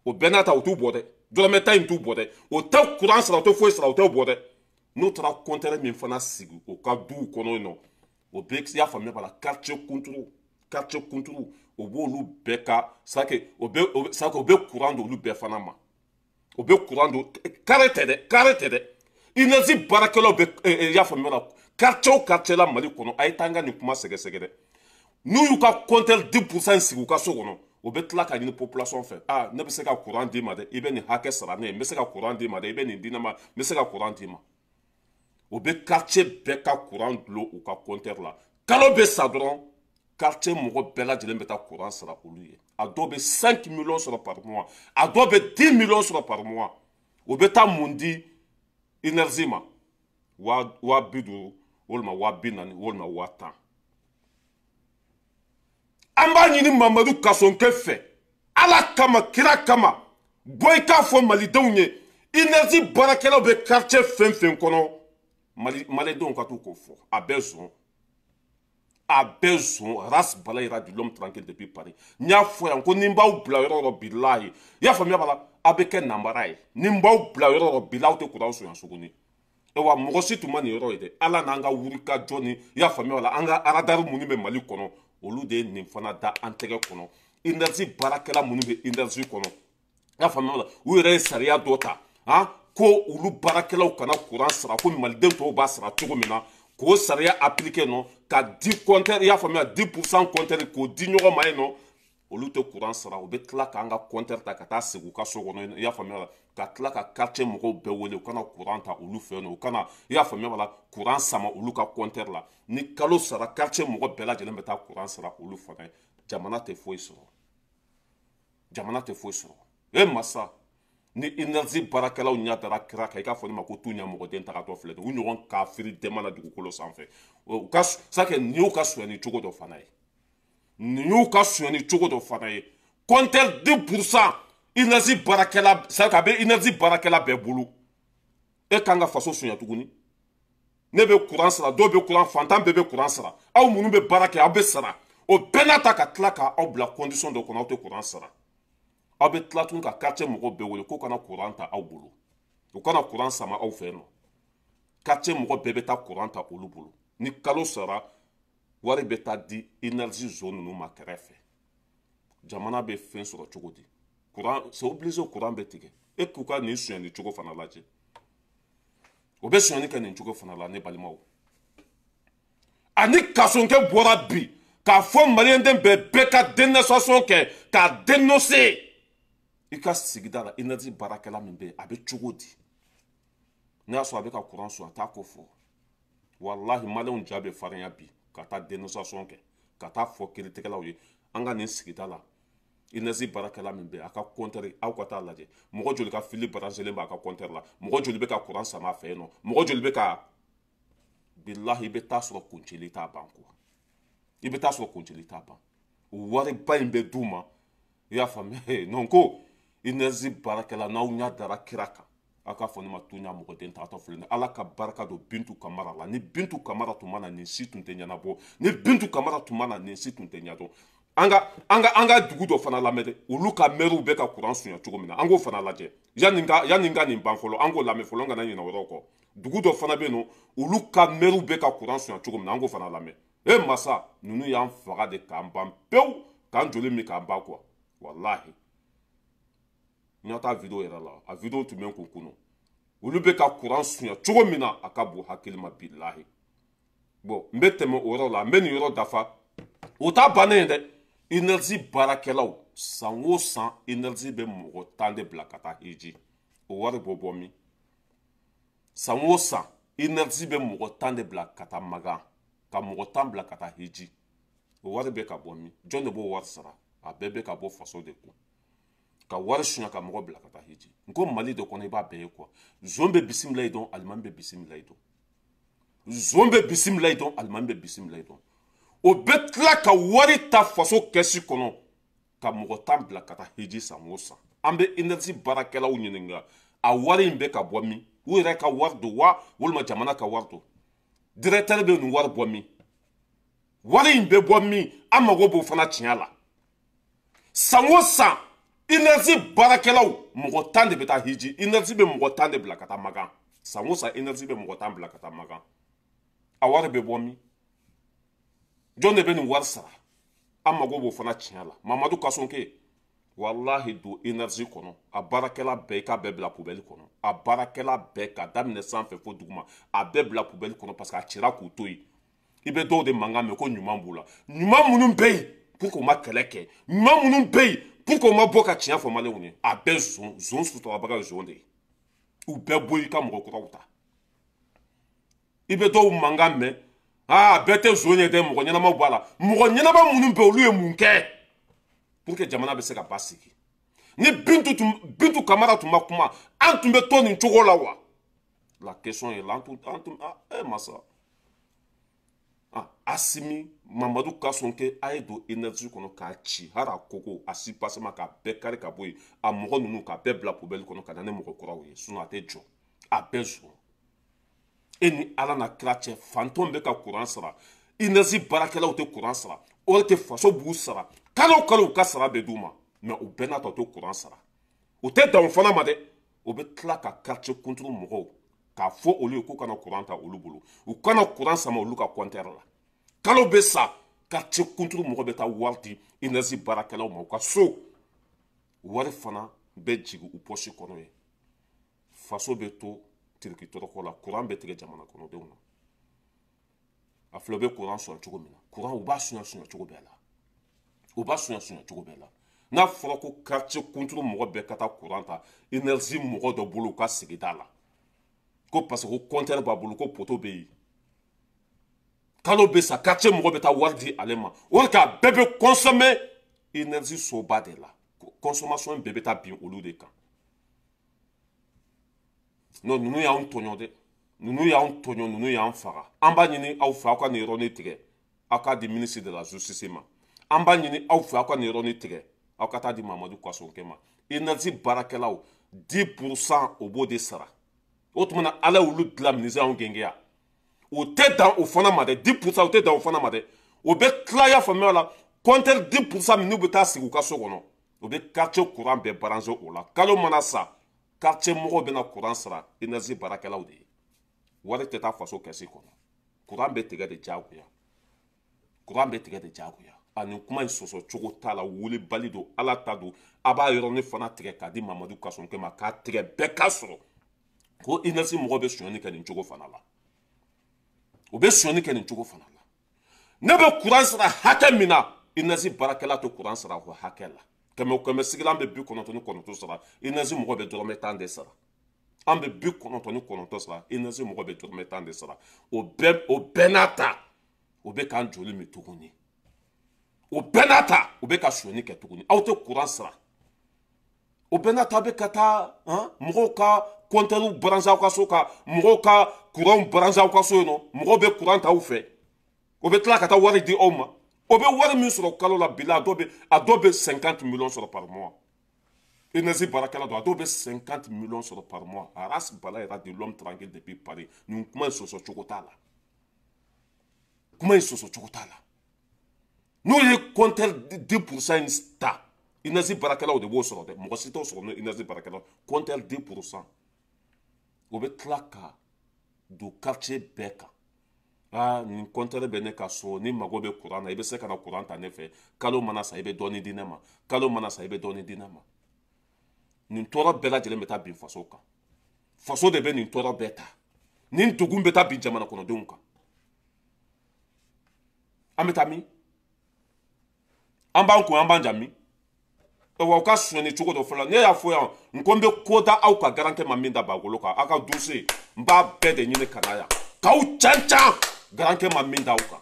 O bɛɛ n'a ta, u t'u bɔ dɛ, dɔrɔmɛ 10 in t'u bɔ dɛ. O tɛ courant sara, o tɛ foyi sara, o tɛ bɔ dɛ. N'u taara compteur min fana sigi o ka duw kɔnɔ yen nɔ, o bɛ, i y'a faamuya b'a la, quartier kunturu, quartier kunturu, o b'olu bɛɛ ka sake, o bɛ sake, o bɛ courant don olu bɛɛ fana ma. O bɛ courant don, carré tɛ dɛ, carré tɛ dɛ. Énergie baarakɛlaw bɛ, i y'a faamuya la, quartier o quartier la Mali kɔnɔ, a ye taa n ka nin kuma sɛgɛsɛgɛ dɛ. N'u y'u ka compteur 10% sigi u ka so kɔnɔ, o bɛ tila ka ɲini population fɛ: ah, ne bɛ se ka courant d'i ma dɛ, i bɛ nin hakɛ sara ne ye. N bɛ se ka courant d'i ma dɛ, i bɛ nin di ne ma, n bɛ se ka courant d'i ma. O bɛ quartier bɛɛ ka courant dulon u ka compteur la. Kalo bɛ sa dɔrɔn, quartier mɔgɔ bɛɛ lajɛlen bɛ taa courant sara olu ye. A dɔw bɛ 5 millions sɔrɔ par mois, a dɔw bɛ 10 millions sɔrɔ par mois. O bɛ taa mun di énergie ma? 50 000 walima 40 000 walima 10 000. An b'a ɲini Mamadu Kasɔnkɛ fɛ, Ala kama, kira kama, bɔ i k'a fɔ malidenw ye, énergie baarakɛlaw bɛ quartier fɛn fɛn kɔnɔ, mali malidenw ka t'u k'o fɔ. A bɛɛ zɔn, a bɛɛ zɔn. Ras Balayira de l'homme tranquille depuis Paris. N y'a fɔ yan ko ni n b'aw bila yɔrɔ o yɔrɔ, bilahi, i y'a faamuya b'a la, aw bɛ kɛ nanbara ye. Ni n b'aw bila yɔrɔ o yɔrɔ, bilahi, aw tɛ kuran sonya suguni. Wa mɔgɔ si tun ma nin yɔrɔ ye dɛ. Ala n'an ka wuli ka jɔ ni, i y'a faamuya b'a la, an ka aradari minnu bɛ Mali kɔnɔ, olu de ye nin fana da an tɛgɛ kɔnɔ. Énergie baarakɛla minnu bɛ énergie kɔnɔ, i y'a faamuya b'a la, u yɛrɛ ye sariya dɔ ta, han, ko olu baarakɛlaw kana kuran sara ko maliden tɔw b'a sara cogo min na, k'o sariya appliquer nɔ ka di compteur, i y'a faamuya, 10% compteur k'o di ɲɔgɔn ma yen nɔ. Olu tɛ kuran sara, u bɛ tila k'an ka compteur ta ka taa sigi u ka so kɔnɔ, i y'a faamuya la, ka tila ka quartier mɔgɔw bɛɛ wele u kana kuran ta olu fɛ yen nɔ, u kana, i y'a faamuya la, kuran sama olu ka compteur la. Ni kalo sara, quartier mɔgɔ bɛɛ lajɛlen bɛ taa kuran sara olu fana ye. Jamana tɛ foyi sɔrɔ, jamana tɛ foyi sɔrɔ. E masa, ni énergie baarakɛlaw ɲɛ dara kira kan, i k'a fɔ ne ma ko t'u ɲɛ mɔgɔden tagatɔ filɛ u ɲɔgɔn kafiri dɛmɛ na dugukolo sanfɛ. U ka sake nin y'u ka sonyani cogo dɔ fana ye, nin y'u ka sonyani cogo dɔ fana ye. Compteur 10% énergie baarakɛla, c'est a bɛ énergie baarakɛla bɛɛ bolo. E kan ka faso sonya tuguni? Ne bɛ kuran sara, dɔw bɛ kuran, fantan bɛɛ bɛ kuran sara. Aw minnu bɛ baara kɛ, aw bɛ sara. O bɛɛ n'a ta, ka tila ka aw bila condition dɔ kɔnɔ, aw tɛ kuran sara. Aw bɛ tila tuguni ka quartier mɔgɔw bɛɛ wele k'u kana kuran ta aw bolo, u kana kuran sama aw fɛ yen nɔ. Quartier mɔgɔ bɛɛ bɛ taa kuran ta olu bolo. Ni kalo sara, wari bɛ taa di énergie zone ninnu ma kɛrɛfɛ. Jamana bɛ fɛn sɔrɔ cogo di? Kuran, c'est obligé, kuran bɛ tigɛ. E k'u ka nin sonyani cogo fana lajɛ, o bɛ sonyani kɛ nin cogo fana la. Ne balimaw, ani kasonkɛ bɔra bi k'a fɔ maliyɛnden bɛɛ, bɛɛ ka dénonciation kɛ k'a dénoncer i ka sigida la. Énergie baarakɛla min bɛ yen, a bɛ cogo di? N'a y'a sɔrɔ a bɛ ka kuran sɔrɔ, a t'a ko fɔ. Walahi, maliyɛnw ja bɛ farinya bi ka taa dénonciation kɛ, ka taa fɔ kiiritigɛlaw ye: an ka nin sigida la, énergie baarakɛla min bɛ yen, a ka compteur, aw ka taa lajɛ, mɔgɔ joli ka fil branchelen b'a ka compteur la, mɔgɔ joli bɛ ka kuran sama a fɛ yen nɔ, mɔgɔ joli bɛ ka. Bilahi, i bɛ taa sɔrɔ kuncɛli t'a ban quoi, i bɛ taa sɔrɔ kuncɛli t'a ban. O wariba in bɛ d'u ma, i y'a faamuya? Non, ko énergie baarakɛla, n'aw ɲɛ dara kira kan, aw k'a fɔ ne ma tuɲa mɔgɔden tagatɔ filɛ nin. Ala ka barika don Bintu Kamara la. Ni Bintu Kamara tun ma na, nin si tun tɛ ɲɛnabɔ. Ni Bintu Kamara tun ma na, nin si tun tɛ ɲɛdɔn. An ka dugu dɔ fana lamɛn dɛ, olu ka mɛriw bɛ ka kuran sunya cogo min na, an k'o fana lajɛ. Yanni n ka nin ban fɔlɔ, an k'o lamɛn fɔlɔ, n kana ɲinɛ o yɔrɔ kɔ. Dugu dɔ fana bɛ yen nɔ, olu ka mɛriw bɛ ka kuran sunya cogo min na, an k'o fana lamɛn. E masa, ninnu y'an faga de k'an ban pewu, k'an joli min k'an ban quoi. Walahi, n ɲa taa vidéo yɛrɛ la, a vidéo tun bɛ n kun kunun. Olu bɛ ka kuran sunya cogo min na, a ka bon hakili ma, bilahi. Bon, n bɛ tɛmɛ o yɔrɔ la, n bɛ nin yɔrɔ dafa. O t'a bannen ye dɛ. Énergie baarakɛlaw, san o san, énergie bɛ mɔgɔ 10 de bila ka taa hiji. O wari bɔ bɔ min? San o san, énergie bɛ mɔgɔ 10 de bila ka taa Magan, ka mɔgɔ 10 bila ka taa hiji. O wari bɛ ka bɔ min? Jɔn de b'o wari sara? A bɛɛ bɛ ka bɔ faso de kun, ka wari sunya ka mɔgɔ bila ka taa hiji. N ko Mali de kɔnɔ, i b'a bɛɛ ye quoi. Zon bɛ bisimila i dɔn, alimami bɛ bisimila i dɔn. Zon bɛ bisimila i dɔn, alimami bɛ bisimila i dɔn. O bɛ tila ka wari ta faso kɛsi kɔnɔ ka mɔgɔ 10 bila ka taa hiji san o san. An bɛ énergie baarakɛlaw ɲininka, a wari in bɛ ka bɔ min? U yɛrɛ ka wari don wa, walima jamana ka wari don? Directeur bɛ nin wari bɔ min? Wari in bɛ bɔ min? An mago b'o fana tiɲɛ la. San o san, INERGE baarakɛlaw mɔgɔ 10 de bɛ taa hiji. INERGE bɛ mɔgɔ 10 de bila ka taa Makan. San o san, INERGE bɛ mɔgɔ 10 bila ka taa Makan. A wari bɛ bɔ min? Jɔn de bɛ nin wari sara? An mago b'o fana tiɲɛ la. Mamadu Kassogué, walahi, don INERGE kɔnɔ, a baarakɛla bɛɛ, i k'a bɛɛ bila poubelle kɔnɔ. A baarakɛla bɛɛ, ka daminɛ sanfɛ fo duguma, a bɛɛ bila poubelle kɔnɔ, parce que a cira k'u to yen. I bɛ dɔw de mankan mɛn ko ɲuman b'u la. Ɲuman minnu bɛ yen pour que u ma kɛlɛ kɛ, ɲuman minnu bɛ yen pour que u ma bɔ ka tiɲɛ fɔ maliyɛnw ye, a bɛɛ zon zon suturabaga ye zon de ye. U bɛɛ bɔ i ka mɔgɔ kuraw ta. I bɛ dɔw mankan mɛn, aa, bɛɛ tɛ zon ye dɛ, mɔgɔ ɲɛnamaw b'a la. Mɔgɔ ɲɛnama minnu bɛ, olu ye mun kɛ pour que jamana bɛ se ka basigi? Ni Bintu Kamara tun ma kuma, an tun bɛ to nin cogo la wa? La question est là. An tun ah, eh masa, ah, Asimi Mamadu Kassogué, a ye don énergie kɔnɔ k'a ci hali a koko a si pasema, k'a bɛɛ kari ka bɔ yen, a mɔgɔ ninnu k'a bɛɛ bila poubelle kɔnɔ, ka na ni mɔgɔ kuraw ye. Sinon a tɛ jɔ, a bɛɛ zon. E ni Ala na kira cɛ, fantanw bɛ ka courant sara, énergie baarakɛlaw tɛ courant sara. O de tɛ, faso b'u sara kalo o kalo, u ka sara bɛ d'u ma, mais u bɛɛ n'a ta, u tɛ courant sara. O tɛ dan o fana ma dɛ, o bɛ tila ka quartier kunturu mɔgɔw k'a fɔ olu ye k'u kana courant ta olu bolo, u kana courant sama olu ka compteur la. Kalo bɛ sa, quartier kunturu mɔgɔ bɛ taa wari di énergie baarakɛlaw ma u ka so. Wari fana bɛ jigin u poche kɔnɔ ye. Faso bɛ to tiriki tɔrɔkɔ la, courant bɛ tigɛ jamana kɔnɔdenw na. A filɛ, u bɛ courant sɔn cogo min na, courant u b'a suɲɛ suɲɛ cogo bɛɛ la, u b'a suɲɛ suɲɛ cogo bɛɛ la. N'a fɔra ko quartier kunturu mɔgɔ bɛɛ ka taa courant ta énergie mɔgɔ dɔ bolo u ka sigida la, ko parce que ko compteur b'a bolo, ko poteau bɛ yen, kalo bɛ sa, quartier mɔgɔ bɛ taa wari di ale ma, o de k'a bɛɛ bɛ consommer énergie soba de la. Consommation bɛɛ bɛ taa bin olu de kan. Non, ninnu y'anw tɔɲɔ dɛ, ninnu y'anw tɔɲɔ, ninnu y'an faga. An b'a ɲini aw fɛ, aw ka nin yɔrɔnin tigɛ, aw k'a di ministre de la Justice ma. An b'a ɲini aw fɛ, aw ka nin yɔrɔnin tigɛ, aw ka taa di Mamadu Kassogué ma. Énergie baarakɛlaw, 10 %, o b'o de sara. O tuma na, Ala y'olu dilan ministre anw gɛngɛya. O tɛ dan o fana ma dɛ, 10 %, o tɛ dan o fana ma dɛ. O bɛ tila, ya faamuya la, compteur 10 % min n'u bɛ taa sigi u ka so kɔnɔ, o bɛ quartier courant bɛɛ brancher o la. Kalo mana sa, quartier mɔgɔw bɛna courant sara énergie baarakɛlaw de ye. Wari tɛ taa faso kɛsi kɔnɔ. Courant bɛ tigɛ de diyagoya, courant bɛ tigɛ de diyagoya. Ani kuma in sɔsɔ cogo t'a la. Wulibali don, Ala ta don. A b'a yɔrɔnin fana tigɛ k'a di Mamadu Kassogué ma, k'a tigɛ bɛɛ ka sɔrɔ ko énergie mɔgɔw bɛ sonyani kɛ nin cogo fana la. U bɛ sonyani kɛ nin cogo fana la. Ne bɛ courant sara hakɛ min na, énergie baarakɛla tɛ courant sara o hakɛ la. Kɛmɛ o kɛmɛ sigilan bɛ 99 sara, énergie mɔgɔ bɛ dɔrɔmɛ 10 de sara. An bɛ 99 sara, énergie mɔgɔ bɛ dɔrɔmɛ 10 de sara. O bɛɛ n'a ta, o bɛ k'an joli min tuguni. O bɛɛ n'a ta, u bɛ ka sonyani kɛ tuguni. Aw tɛ courant sara, o bɛɛ n'a ta, a bɛ ka taa mɔgɔw ka compteur brancher aw ka so, ka mɔgɔw ka courant brancher aw ka so yen nɔ. Mɔgɔw bɛ courant ta aw fɛ, o bɛ tila ka taa wari di aw ma. O bɛ wari min sɔrɔ kalo la bi la, a dɔw bɛ 50 millions sɔrɔ par mois. Énergie baarakɛla don, a dɔw bɛ 50 millions sɔrɔ par mois. Aras Bala yɛrɛ de, l'homme tranquille depuis Paris. Nin kuma in sɔsɔ cogo t'a la, kuma in sɔsɔ cogo t'a la. N'o ye compteur 10 % in ta, énergie baarakɛlaw de b'o sɔrɔ dɛ, mɔgɔ si t'o sɔrɔ n'o énergie baarakɛlaw. Compteur 10 %, o bɛ tila ka don quartier bɛɛ kan. Aa, nin compteur bɛ ne ka so, ni mago bɛ courant na, i bɛ se ka na courant ta ne fɛ. Kalo mana sa, i bɛ dɔɔnin di ne ma. Kalo mana sa, i bɛ dɔɔnin di ne ma. Nin tɔɔrɔ bɛɛ lajɛlen bɛ taa bin faso kan. Faso de bɛ nin tɔɔrɔ bɛɛ ta. Nin degun bɛ taa bin jamana kɔnɔdenw kan. An bɛ taa min? An b'an kun, an b'an ja min? Wa u ka sonyani cogo dɔ fɔlɔ, ne y'a fɔ yan, n ko n bɛ ko da aw ka garankɛ ma min da bagolo kan, aw ka dossier, n b'a bɛɛ de ɲini ka na yan k'aw can can garankɛ ma min da aw kan.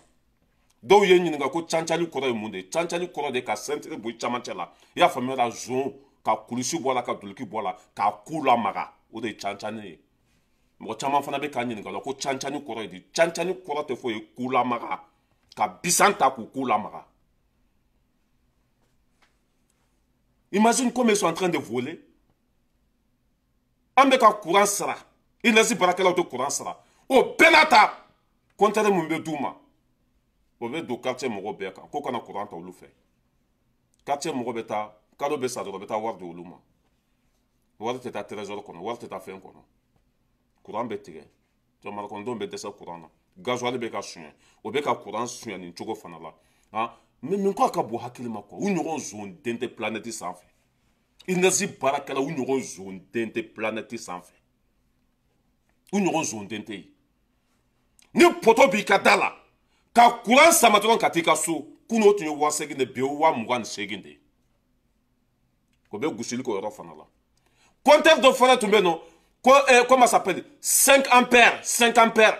Dɔw ye ɲininka ko cancali kɔrɔ ye mun de ye? Cancali kɔrɔ de ka ceinture bɔ i camancɛ la, i y'a faamuya la, zon ka kulusi bɔ a la, ka duloki bɔ a la, k'a ku lamaga, o de ye cancani ye. Mɔgɔ caman fana bɛ k'a ɲininka la ko cancani kɔrɔ ye di? Cancani kɔrɔ tɛ foyi ye, ku lamaga, ka bisan ta k'u ku lamaga. Imagine comme ils sont en train de voler. An bɛ ka courant sara, INES baarakɛlaw tɛ courant sara. O bɛɛ n'a ta, Compteur mun bɛ d'u ma, o bɛ don quartier mɔgɔw bɛɛ kan ko kana courant ta olu fɛ. Quartier mɔgɔ bɛ taa, kalo bɛ sa dɔrɔn, u bɛ taa wari di olu ma. Wari tɛ taa trésor kɔnɔ, wari tɛ taa fɛn kɔnɔ. Courant bɛ tigɛ, jamana kɔnɔdenw bɛ dɛsɛ courant na. Gasoil bɛ ka suɲɛ, o bɛ ka courant suɲɛ nin cogo fana la. Han, min ko a ka bon hakili ma quoi. U ɲɔgɔn zonden tɛ planète sanfɛ. Énergie baarakɛla, u ɲɔgɔn zonden tɛ planète sanfɛ. U ɲɔgɔn zonden tɛ yen. Ni poto b'i ka da la ka courant sama dɔrɔn ka t'i ka so, kunun o tun ye 8000 de, bi o 28,000 de ye. O bɛ gosili k'o yɔrɔ fana la. Compteur dɔ fana tun bɛ yen nɔ ko comment ça s'appelle, 5 ampères, 5 ampères,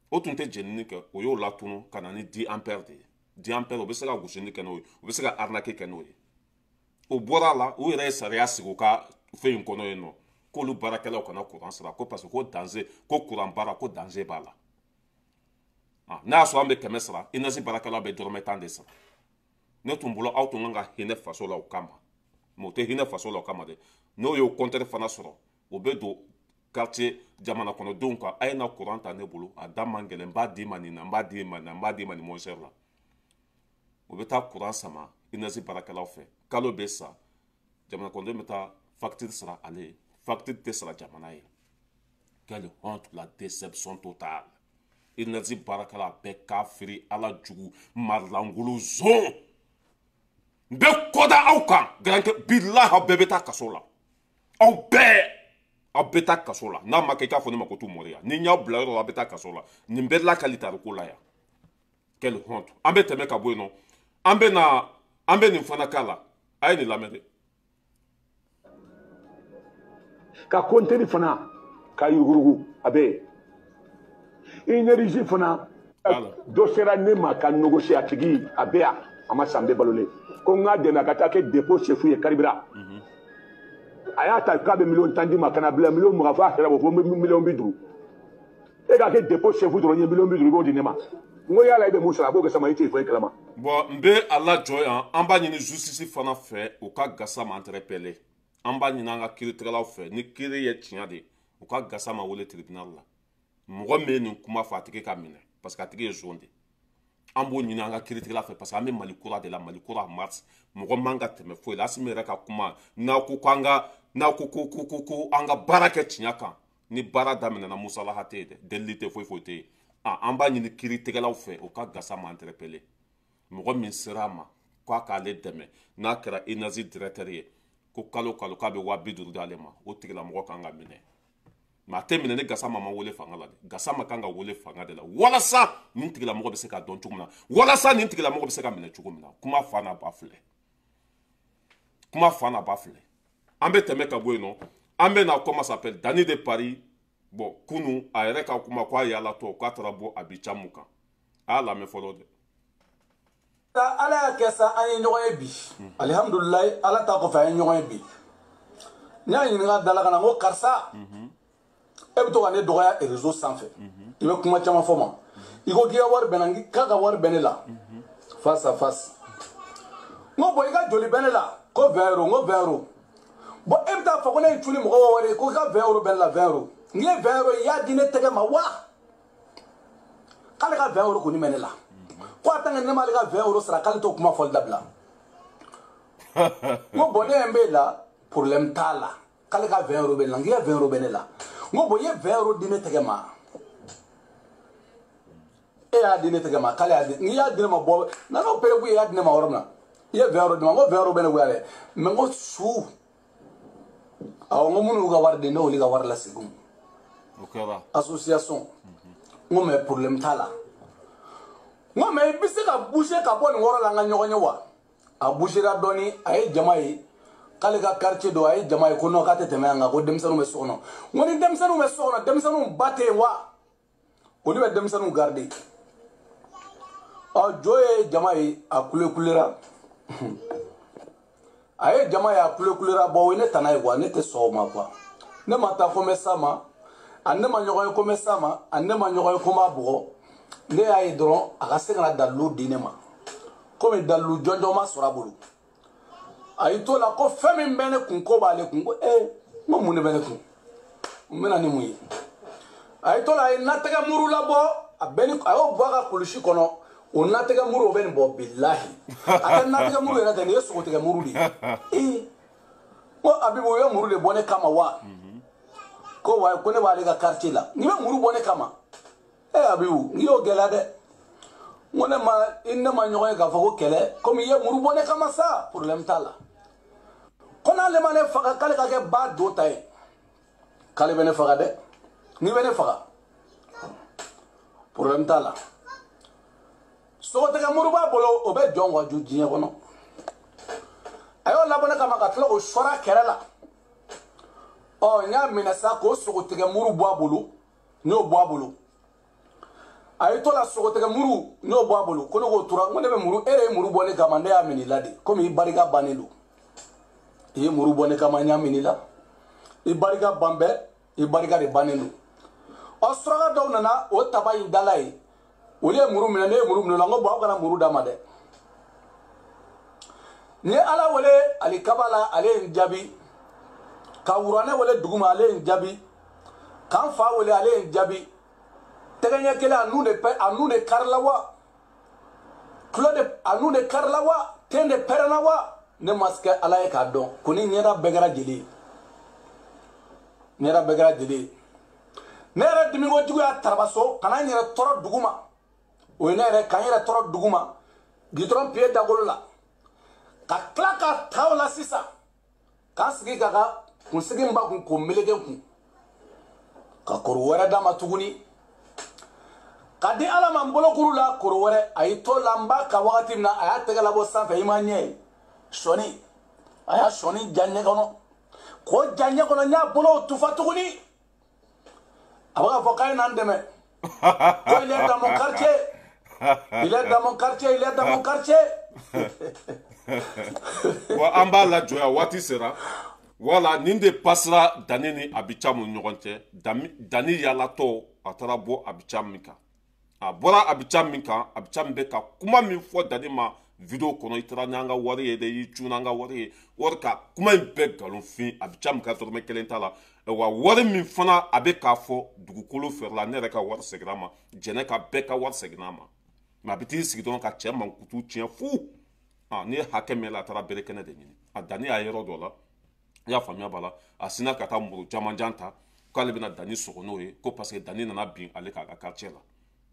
o tun tɛ jenini kɛ, o y'o latunu ka na ni 10 ampères de ye. 10 ampères, o bɛ se ka gosili kɛ n'o ye, o bɛ se ka arnaque kɛ n'o ye. O bɔra a la, u yɛrɛ ye sariya sigi u ka fɛn in kɔnɔ yen nɔ k'olu baarakɛlaw kana courant sara, ko parce que ko danger, ko courant baara ko danger b'a la. N'a y'a sɔrɔ an bɛ 100 sara, énergie baarakɛlaw bɛ dɔrɔmɛ 10 de sara. Ne tun bolo aw tun kan ka hinɛ faso la o kama, mais o tɛ hinɛ faso la o kama dɛ. N'o y'o compteur fana sɔrɔ, o bɛ don quartier jamana kɔnɔdenw kan: a ye na courant ta ne bolo, a da man gɛlɛn, n b'a d'i ma nin na, n b'a d'i ma nin na, n b'a d'i ma nin moins cher la. O bɛ taa courant sama énergie baarakɛlaw fɛ. Kalo bɛ sa, jamana kɔnɔdenw bɛ taa facture sara ale ye, facture tɛ sara jamana ye. Quelle honte, la déception totale. Énergie baarakɛla bɛɛ kafiri, ala jugu marilankolon zon. N bɛ kɔda aw kan garankɛ, bilahi aw bɛɛ bɛ taa kaso la. Aw bɛɛ, aw bɛ taa kaso la. N'a ma kɛ i k'a fɔ ne ma ko t'u mɔriya, ni n y'aw bila yɔrɔ la, aw bɛ taa kaso la. Nin bɛɛ lakali tariko la yan. Quelle honte. An bɛ tɛmɛ ka bɔ yen nɔ, an bɛ na, an bɛ nin fana k'a la. A ye nin lamɛn dɛ. Ka compteur fana ka yuruguyurugu, a bɛ yen. Énergie fana dɔ sera ne ma ka négocier, a tigi a bɛ yan, a ma san bɛɛ balolen, ko n k'a dɛmɛ a ka taa kɛ dépôt chef ye carburant. A y'a ta k'a bɛ 10 millions di ma, ka na bila 20 millions, f'a sera bɔ fo 50 millions. E k'a kɛ dépôt chef dɔrɔn ye, 50 millions i b'o di ne ma. N ko yala i bɛ mun sɔrɔ? A b'o kɛ sama, i tɛ foyi kalama. Bon, n bɛ a lajɔ yan. An b'a ɲini justice fana fɛ, u ka Gassama interpeller. An b'a ɲini an ka kiiritigɛlaw fɛ, ni kiiri ye tiɲɛ de ye, u ka Gassama wele tribunal la. Mɔgɔ min ye nin kuma fɔ, a tigi ka minɛ, parce que a tigi ye zon de. An b'o ɲini an ka kiiritigɛla fɛ, parce que an bɛ Mali kura de la. Mali kura mars, mɔgɔ man ka tɛmɛ foyi la. Asimi yɛrɛ ka kuma n'a ko ko an ka, n'a ko ko ko ko ko an ka baara kɛ tiɲɛ kan, ni baara daminɛna, musalaha tɛ yen dɛ, delili tɛ, foyi foyi tɛ yen. An b'a ɲini kiiritigɛlaw fɛ, u ka Gassama interpeller. Mɔgɔ min sera a ma k'a k'ale dɛmɛ, n'a kɛra énergie directeur ye, ko kalo kalo k'a bɛ 50 000 d'ale ma, o tigilamɔgɔ kan ka minɛ. Mais a tɛ minɛ ni Gassama ma wele fanga la dɛ. Gassama kan ka wele fanga de la, walasa nin tigilamɔgɔ bɛ se ka dɔn cogo min na, walasa nin tigilamɔgɔ bɛ se ka minɛ cogo min na. Kuma fa n'a ba filɛ, kuma fa n'a ba filɛ. An bɛ tɛmɛ ka bɔ yen nɔ, an bɛ na, comment s'appelle, Dani de Paris. Bon, kunu a yɛrɛ ka kuma ko a yaalatɔ k'a taara bɔ Abicamu kan, a y'a lamɛn fɔlɔ dɛ. Ala y'a kɛ sa, an ye ɲɔgɔn ye bi, alihamudulilayi. Ala ta kɔfɛ, an ye ɲɔgɔn ye bi. N y'a ɲininka da la ka na, n ko karisa, e bɛ to ka ne dɔgɔya réseau sanfɛ, i bɛ kuma caman fɔ ma, i ko k'i ka wari bɛnna, k'a ka wari bɛ ne la face à face. N ko bon, i ka joli bɛ ne la? Ko 20 euros. N ko 20 euros, bon, e bɛ taa fɔ ko ne ye culi mɔgɔw ka wari ye, ko i ka 20 euros bɛ ne la. 20 euros, n'i ye 20 euros, i y'a di ne tɛgɛ ma wa? K'ale ka 20 euros kɔni bɛ ne la, ko a tant que ne m'ale ka 20 euros sara, k'ale t'o kuma fɔli dabila. N ko bon, ne ɲɛ b'e la, problème t'a la. K'ale ka 20 euros bɛ ne la. N k'i ka 20 euros bɛ ne la. N ko bon, i ye 20 euros di ne tɛgɛ ma, e y'a di ne tɛgɛ ma? K'ale y'a di. N'i y'a di ne ma, bɔ n'o pere, i y'a di ne ma yɔrɔ min na, i ye 20 euros di ne ma. N ko 20 euros bɛ ne kun yan dɛ, mais n ko su awɔ, n ko minnu y'u ka wari di, ne y'olu ka wari lasegin O kɛra. Association. N ko mais problème t'a la. N ko mais i bɛ se ka bouger ka bɔ nin yɔrɔ la, an ka ɲɔgɔn ye wa? A bougera dɔɔni, a ye jama ye k'ale ka quartier dɔ, a ye jama ye ko non, k'a tɛ tɛmɛ yan kan, ko denmisɛnninw bɛ so kɔnɔ. N ko ni denmisɛnninw bɛ so kɔnɔ, denmisɛnninw ba tɛ yen wa? Olu bɛ denmisɛnninw garder. Ɔ, jo ye jama ye, a kule kulera, a ye jama ye, a kule kulera. Bon, o ye ne tana ye quoi, ne tɛ sɔn o ma quoi. Ne ma taa ko n bɛ s'a ma, a ne ma ɲɔgɔn ye ko n bɛ s'a ma, a ne ma ɲɔgɔn ye ko n b'a bugɔ. Ne y'a ye dɔrɔn, a ka se ka na dalilu di ne ma, komi dalilu jɔnjɔn ma sɔrɔ a bolo. A y'i to la ko fɛn min bɛ ne kun, ko b'ale kun. Ko ee, n ko mun de bɛ ne kun? N bɛna ni mun ye? A y'i to la, a ye natɛgɛ muru labɔ. A bɛɛ ni a y'o bɔ a ka kulusi kɔnɔ, o natigɛ muru o bɛ nin bɔ bilahi. A tɛ natigɛ muru yɛrɛ tɛ, nin ye sogotigɛ muru de ye. Ee, ko Abibu, o ye muru de bɔ ne kama wa? Ko wa, ko ne b'ale ka quartier la, n'i bɛ muru bɔ ne kama. E Abibu, n'i y'o gɛlɛya dɛ. N ko ne ma i ne ma ɲɔgɔn ye k'a fɔ ko kɛlɛ, komi i ye muru bɔ ne kama sa, problème t'a la. Ko n'ale ma ne faga, k'ale ka kɛ ba do ta ye, k'ale bɛ ne faga dɛ. N'i bɛ ne faga, problème t'a la. Sogotigɛ muru b'a bolo, o bɛ jɔn waju diɲɛ kɔnɔ. A y'o labɔ ne kama ka tila k'o sɔrɔ a kɛrɛ la. Ɔ, n y'a minɛ sa k'o sogotigɛ muru bɔ a bolo. N y'o bɔ a bolo, a y'i to la sogotigɛ muru, n y'o bɔ a bolo. Ko ne k'o tura, n ko ne bɛ muru, e de ye muru bɔ ne kama, ne y'a minɛ i la de. Komi i barika bannen don, i ye muru bɔ ne kama, n y'a minɛ i la. I barika ban bɛɛ, i barika de bannen don. Ɔ, suraka dɔw nana o taba in dala ye, olu ye muru minɛ, ne ye muru minɛ o la. N ko bɔn, aw kana muru d'a ma dɛ. N ye Ala wele alikaba la, ale ye n jaabi. Ka wuranɛ wele duguma, ale ye n jaabi. K'an fa wele, ale ye n jaabi. Tɛgɛ ɲɛ kelen, a nun de pɛ, a nun de karila wa, tulo de, a nun de karila wa, ten de pɛrɛnna wa, ne ma se kɛ Ala ye k'a dɔn. Ko ni ɲɛda bɛɛ kɛra jeli ye, ɲɛda bɛɛ kɛra jeli ye. Ne yɛrɛ dimi kojugu y'a tarabaso ka na n yɛrɛ tɔɔrɔ dugu ma. O ye ne yɛrɛ ka n yɛrɛ tɔɔrɔ dugu ma, gitɔrɔn piye dagolo la, ka tila ka ta o la sisan, k'an sigi k'a ka kunsigi n ba kun k'o meleke n kun, ka koro wɛrɛ d'a ma tuguni, ka di Ala ma n bolokuru la koro wɛrɛ. A y'i to la n b'a ka wagati min na, a y'a tɛgɛ labɔ sanfɛ, i ma ɲɛ ye sɔɔni, a y'a sɔɔni ja ɲɛ kɔnɔ, k'o ja ɲɛ kɔnɔ. N y'a bolo tufa tuguni, a bɛ k'a fɔ k'a ye na n dɛmɛ, ko il est dans mon quartier, il est dans mon quartier, il est dans mon quartier. Wa an b'a lajɔ yan, waati sera. Wala nin de pasera Dani ni Abica mu ɲɔgɔn cɛ. Dani yalatɔ, a taara bɔ Abica min kan, a bɔra Abica min kan, Abica min bɛ ka kuma min fɔ Dani ma video kɔnɔ, i taara n'an ka wari ye dɛ, i cun n'an ka wari ye, wari ka kuma in bɛɛ nkalonfin. Abica min ka dɔrɔmɛ kelen t'a la. Wa wari min fana a bɛ k'a fɔ, dugukolo feerela, ne yɛrɛ ka wari seginna ma, jɛnɛ ka bɛɛ ka wari seginna ma. Mɛ a bɛ t'i sigi dɔrɔn ka cɛ mankutu tiɲɛ fu. N'i ye hakɛ min la, a taara bere kɛnɛ de ɲini. A Dani y'a yɔrɔ dɔ la, i y'a faamuya b'a la, a sinna ka taa muru camanjan ta k'ale bɛna Dani sɔgɔ n'o ye, ko parce que Dani nana bin ale k'a ka quartier la.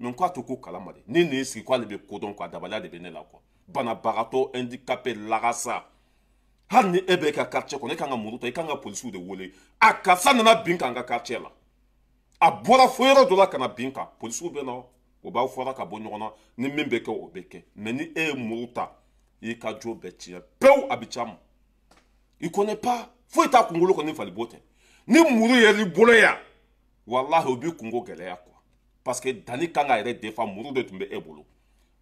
Mɛ k'a to ko kalama de, ni nin sigi k'ale bɛ kodɔn quoi, dabaliya de bɛ ne la quoi. Banabagatɔ handicapé lagasa, hali ni e bɛ e ka quartier kɔnɔ, e kan ka muru ta, i kan ka polisiw de wele. A karisa nana bin k'an ka quartier la, a bɔra fo yɔrɔ dɔ la ka na bin kan, polisiw bɛ na, o b'aw fɔra ka bɔ ɲɔgɔn na, ni min bɛ kɛ o bɛ kɛ. Mɛ ni e ye muru ta, i ka jo bɛɛ tiɲɛ pewu. A bɛ caman i connaît pas, foyi t'a kunkolo kɔni fali bo tɛ. Ni muru yɛrɛ bolo yan, walahi o b'i kungo gɛlɛya quoi, parce que Dani kan ka yɛrɛ defa, muru de tun bɛ e bolo.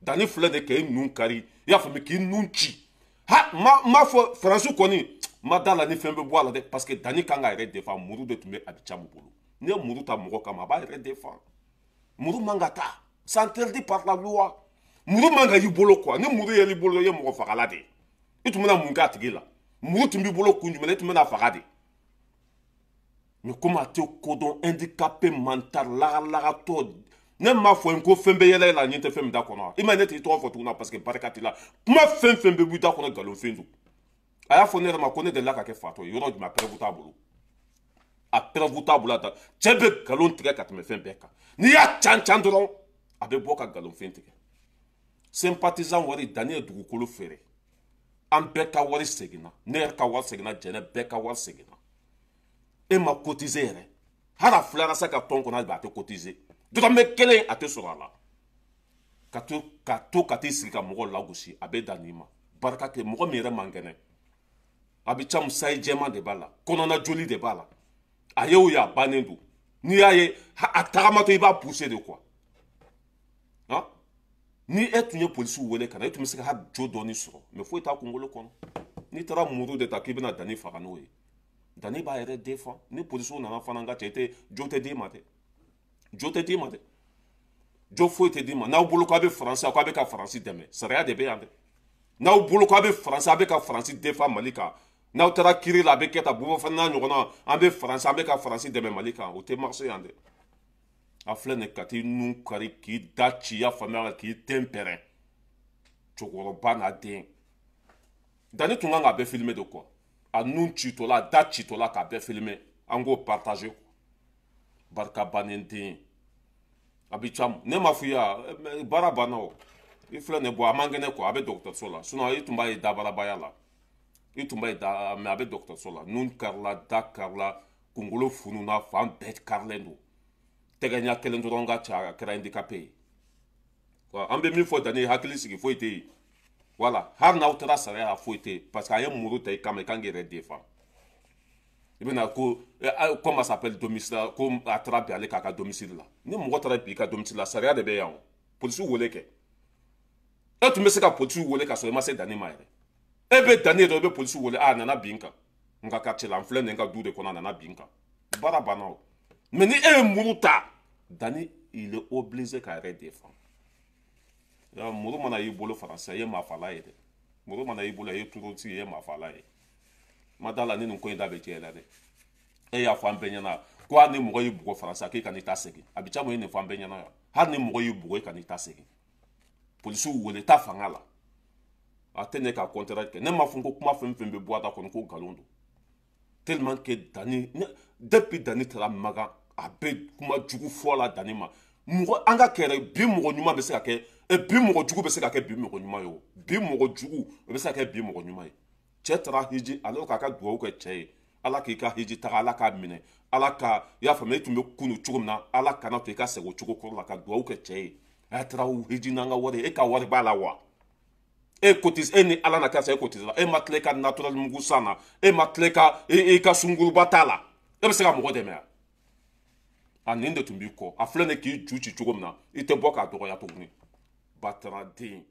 Dani filɛ de k'e nun kari, i y'a faamu, k'i nun ci. Ha, ma m'a fɔ Faransi kɔni ma da la ni fɛn bɛ bɔ a la dɛ, parce que Dani kan ka yɛrɛ defa, muru de tun bɛ Abica bolo. N'i ye muru ta mɔgɔ kama, a b'a yɛrɛ defa. Muru man ka taa, c'est interdit par la loi. Muru man ka y'i bolo quoi. Ni muru yɛrɛ bolo, i ye mɔgɔ fagala de ye. I tun bɛna mun k'a tigi la? Muru tun b'i bolo kun jumɛn na? I tun bɛna faga de. Mais komi a tɛ kodɔn, handicapé mental lagalagatɔ, ne m'a fɔ n ko fɛn bɛ yɛlɛ e la, ɲɛ tɛ fɛn min da kɔnɔ. I ma ye, ne t'i tɔgɔ fɔ tuguni parce que barika t'i la. Kuma fɛn fɛn bɛ b'i da kɔnɔ, nkalonfin don. A y'a fɔ ne yɛrɛ ma ko ne delila ka kɛ fatɔ ye yɔrɔ jumɛn? A preuve t'a bolo, a preuve t'a bolo. A ta cɛ bɛ nkalon tigɛ ka tɛmɛ fɛn bɛɛ kan. N'i y'a can can dɔrɔn, a bɛ bɔ ka nkalonfin tigɛ. Sympathisant wari, Dani ye dugukolo feere, an bɛɛ ka wari seginna, ne yɛrɛ ka wari seginna, jɛnɛ bɛɛ ka wari seginna. E ma cotiser yɛrɛ, hali a filara sa ka tɔn kɔnɔ, hali bi a tɛ cotiser, dɔrɔmɛ kelen a tɛ sɔrɔ a la. Ka to ka t'i sigi ka mɔgɔw lagosi, a bɛ dan nin ma. Barika tɛ mɔgɔ min yɛrɛ man kɛnɛ. A bɛ ca sayi jɛman de b'a la, kɔnɔna joli de b'a la. A ye o ye, a bannen don. N'i y'a ye a tagamatɔ, i b'a pousser de quoi. Han, ni e tun ye polisiw wele ka na, e tun bɛ se ka hali jo dɔɔni sɔrɔ. Mɛ foyi t'a kunkolo kɔnɔ. N'i taara muru de ta k'i bɛna Dani faga n'o ye, Dani b'a yɛrɛ défend. Ni polisiw nana fana, n ka cɛ, i tɛ jo tɛ d'i ma dɛ, jo tɛ d'i ma dɛ, jo foyi tɛ d'i ma. N'aw bolo k'a bɛ Faransi, k'a bɛ ka Faransi dɛmɛ, sariya de bɛ yan dɛ. N'aw bolo k'a bɛ Faransi, a bɛ ka Faransi défend Mali kan, n'aw taara kiiri la, a bɛ kɛ tan. Buba fana n'a ɲɔgɔnna, an bɛ Faransi, an bɛ ka Faransi dɛmɛ Mali kan, o tɛ marché yan dɛ. A filɛ nin ka t'i nun kari k'i da ci, i y'a faamuya, k'i ten pɛrɛn. Cɛkɔrɔba n'a den. Dani tun kan k'a bɛɛ filmer de quoi. A nun citɔla, a da citɔla, k'a bɛɛ filmer. An k'o partager. Barika bannen den. A bɛ camu. Ne ma f'i ye, baara banna o. I filɛ nin bɔ, a man kɛnɛ quoi, a bɛ dɔgɔtɔrɔso la. Sinon i tun b'a ye dabarabaya la. I tun b'a ye da, mais a bɛ dɔgɔtɔrɔso la. Nun karila, da karila, kunkolo fununa, fan bɛɛ karilen don. Tɛgɛ ɲɛ kelen dɔrɔn ka ca, a kɛra handicapé ye. An bɛ min fɔ Dani ye, hakili sigi, foyi tɛ yen. Voilà, hali n'aw taara sariya la, foyi tɛ yen, parce que a ye muru ta i kama, i kan k'i yɛrɛ défend. I bɛna ko comment ça s'appelle, domicile, ko a taara bin ale k'a ka domicile la. Ni mɔgɔ taara bin i ka domicile la, sariya de bɛ yan o. Polisiw wele kɛ. E tun bɛ se ka polisiw wele ka sɔrɔ i ma se Dani ma yɛrɛ. E bɛ Dani ye dɔrɔn, i bɛ polisiw wele, a nana bin kan. N ka quartier la, n filɛ nin ka du de kɔnɔ, a nana bin kan. Baara banna o. Mais ni e ye muru ta, Dani, il est obligé k'a yɛrɛ défend. Muru mana y'i bolo faransi, i ye maafala ye dɛ. Muru mana y'i bolo, i ye turotigi, i ye maafala ye. Ma da la ni nin ko in da bɛ jɛ la dɛ. E y'a fɔ an bɛɛ ɲɛna ko hali ni mɔgɔ y'i bugɔ faransi, k'e ka n'i ta segin. A bɛ caman ye nin fɔ an bɛɛ ɲɛna yan. Hali ni mɔgɔ y'i bugɔ, e ka n'i ta segin. Polisiw wele, taa fanga la. A tɛ ne ka contrat kɛ. Ne m'a fɔ ko kuma fɛn fɛn bɛ bɔ a da kɔnɔ ko nkalon don. Tellement que Dani, depuis Dani taara Magan, a bɛ kuma jugu fɔ la Dani ma. Mɔgɔ an ka kɛrɛ bi, mɔgɔ ɲuman bɛ se ka kɛ bi mɔgɔ jugu bɛ se ka kɛ bi mɔgɔ ɲuman ye o. Bi mɔgɔ jugu o bɛ se ka kɛ bi mɔgɔ ɲuman ye. Cɛ taara hiji, ale k'a ka dugawu kɛ cɛ ye. Ala k'i ka hiji taga, Ala k'a minɛ. Ala ka, i y'a faamuya, i tun bɛ kunu cogo min na, Ala kana to i ka segin o cogo kɔrɔ la, ka dugawu kɛ cɛ ye. A taara hiji n'an ka wari ye, e ka wari b'a la wa? E cotise, e ni Ala na kɛ sa, e cotise la. E ma tila i ka naturel mugu san na, e ma tila i ka sunguruba t'a la. E bɛ se ka mɔgɔ dɛmɛ wa? A nin de tun b'i kɔ. A filɛ nin k'i ju ci cogo min na, i tɛ bɔ k'a dɔgɔya tuguni. Batara den.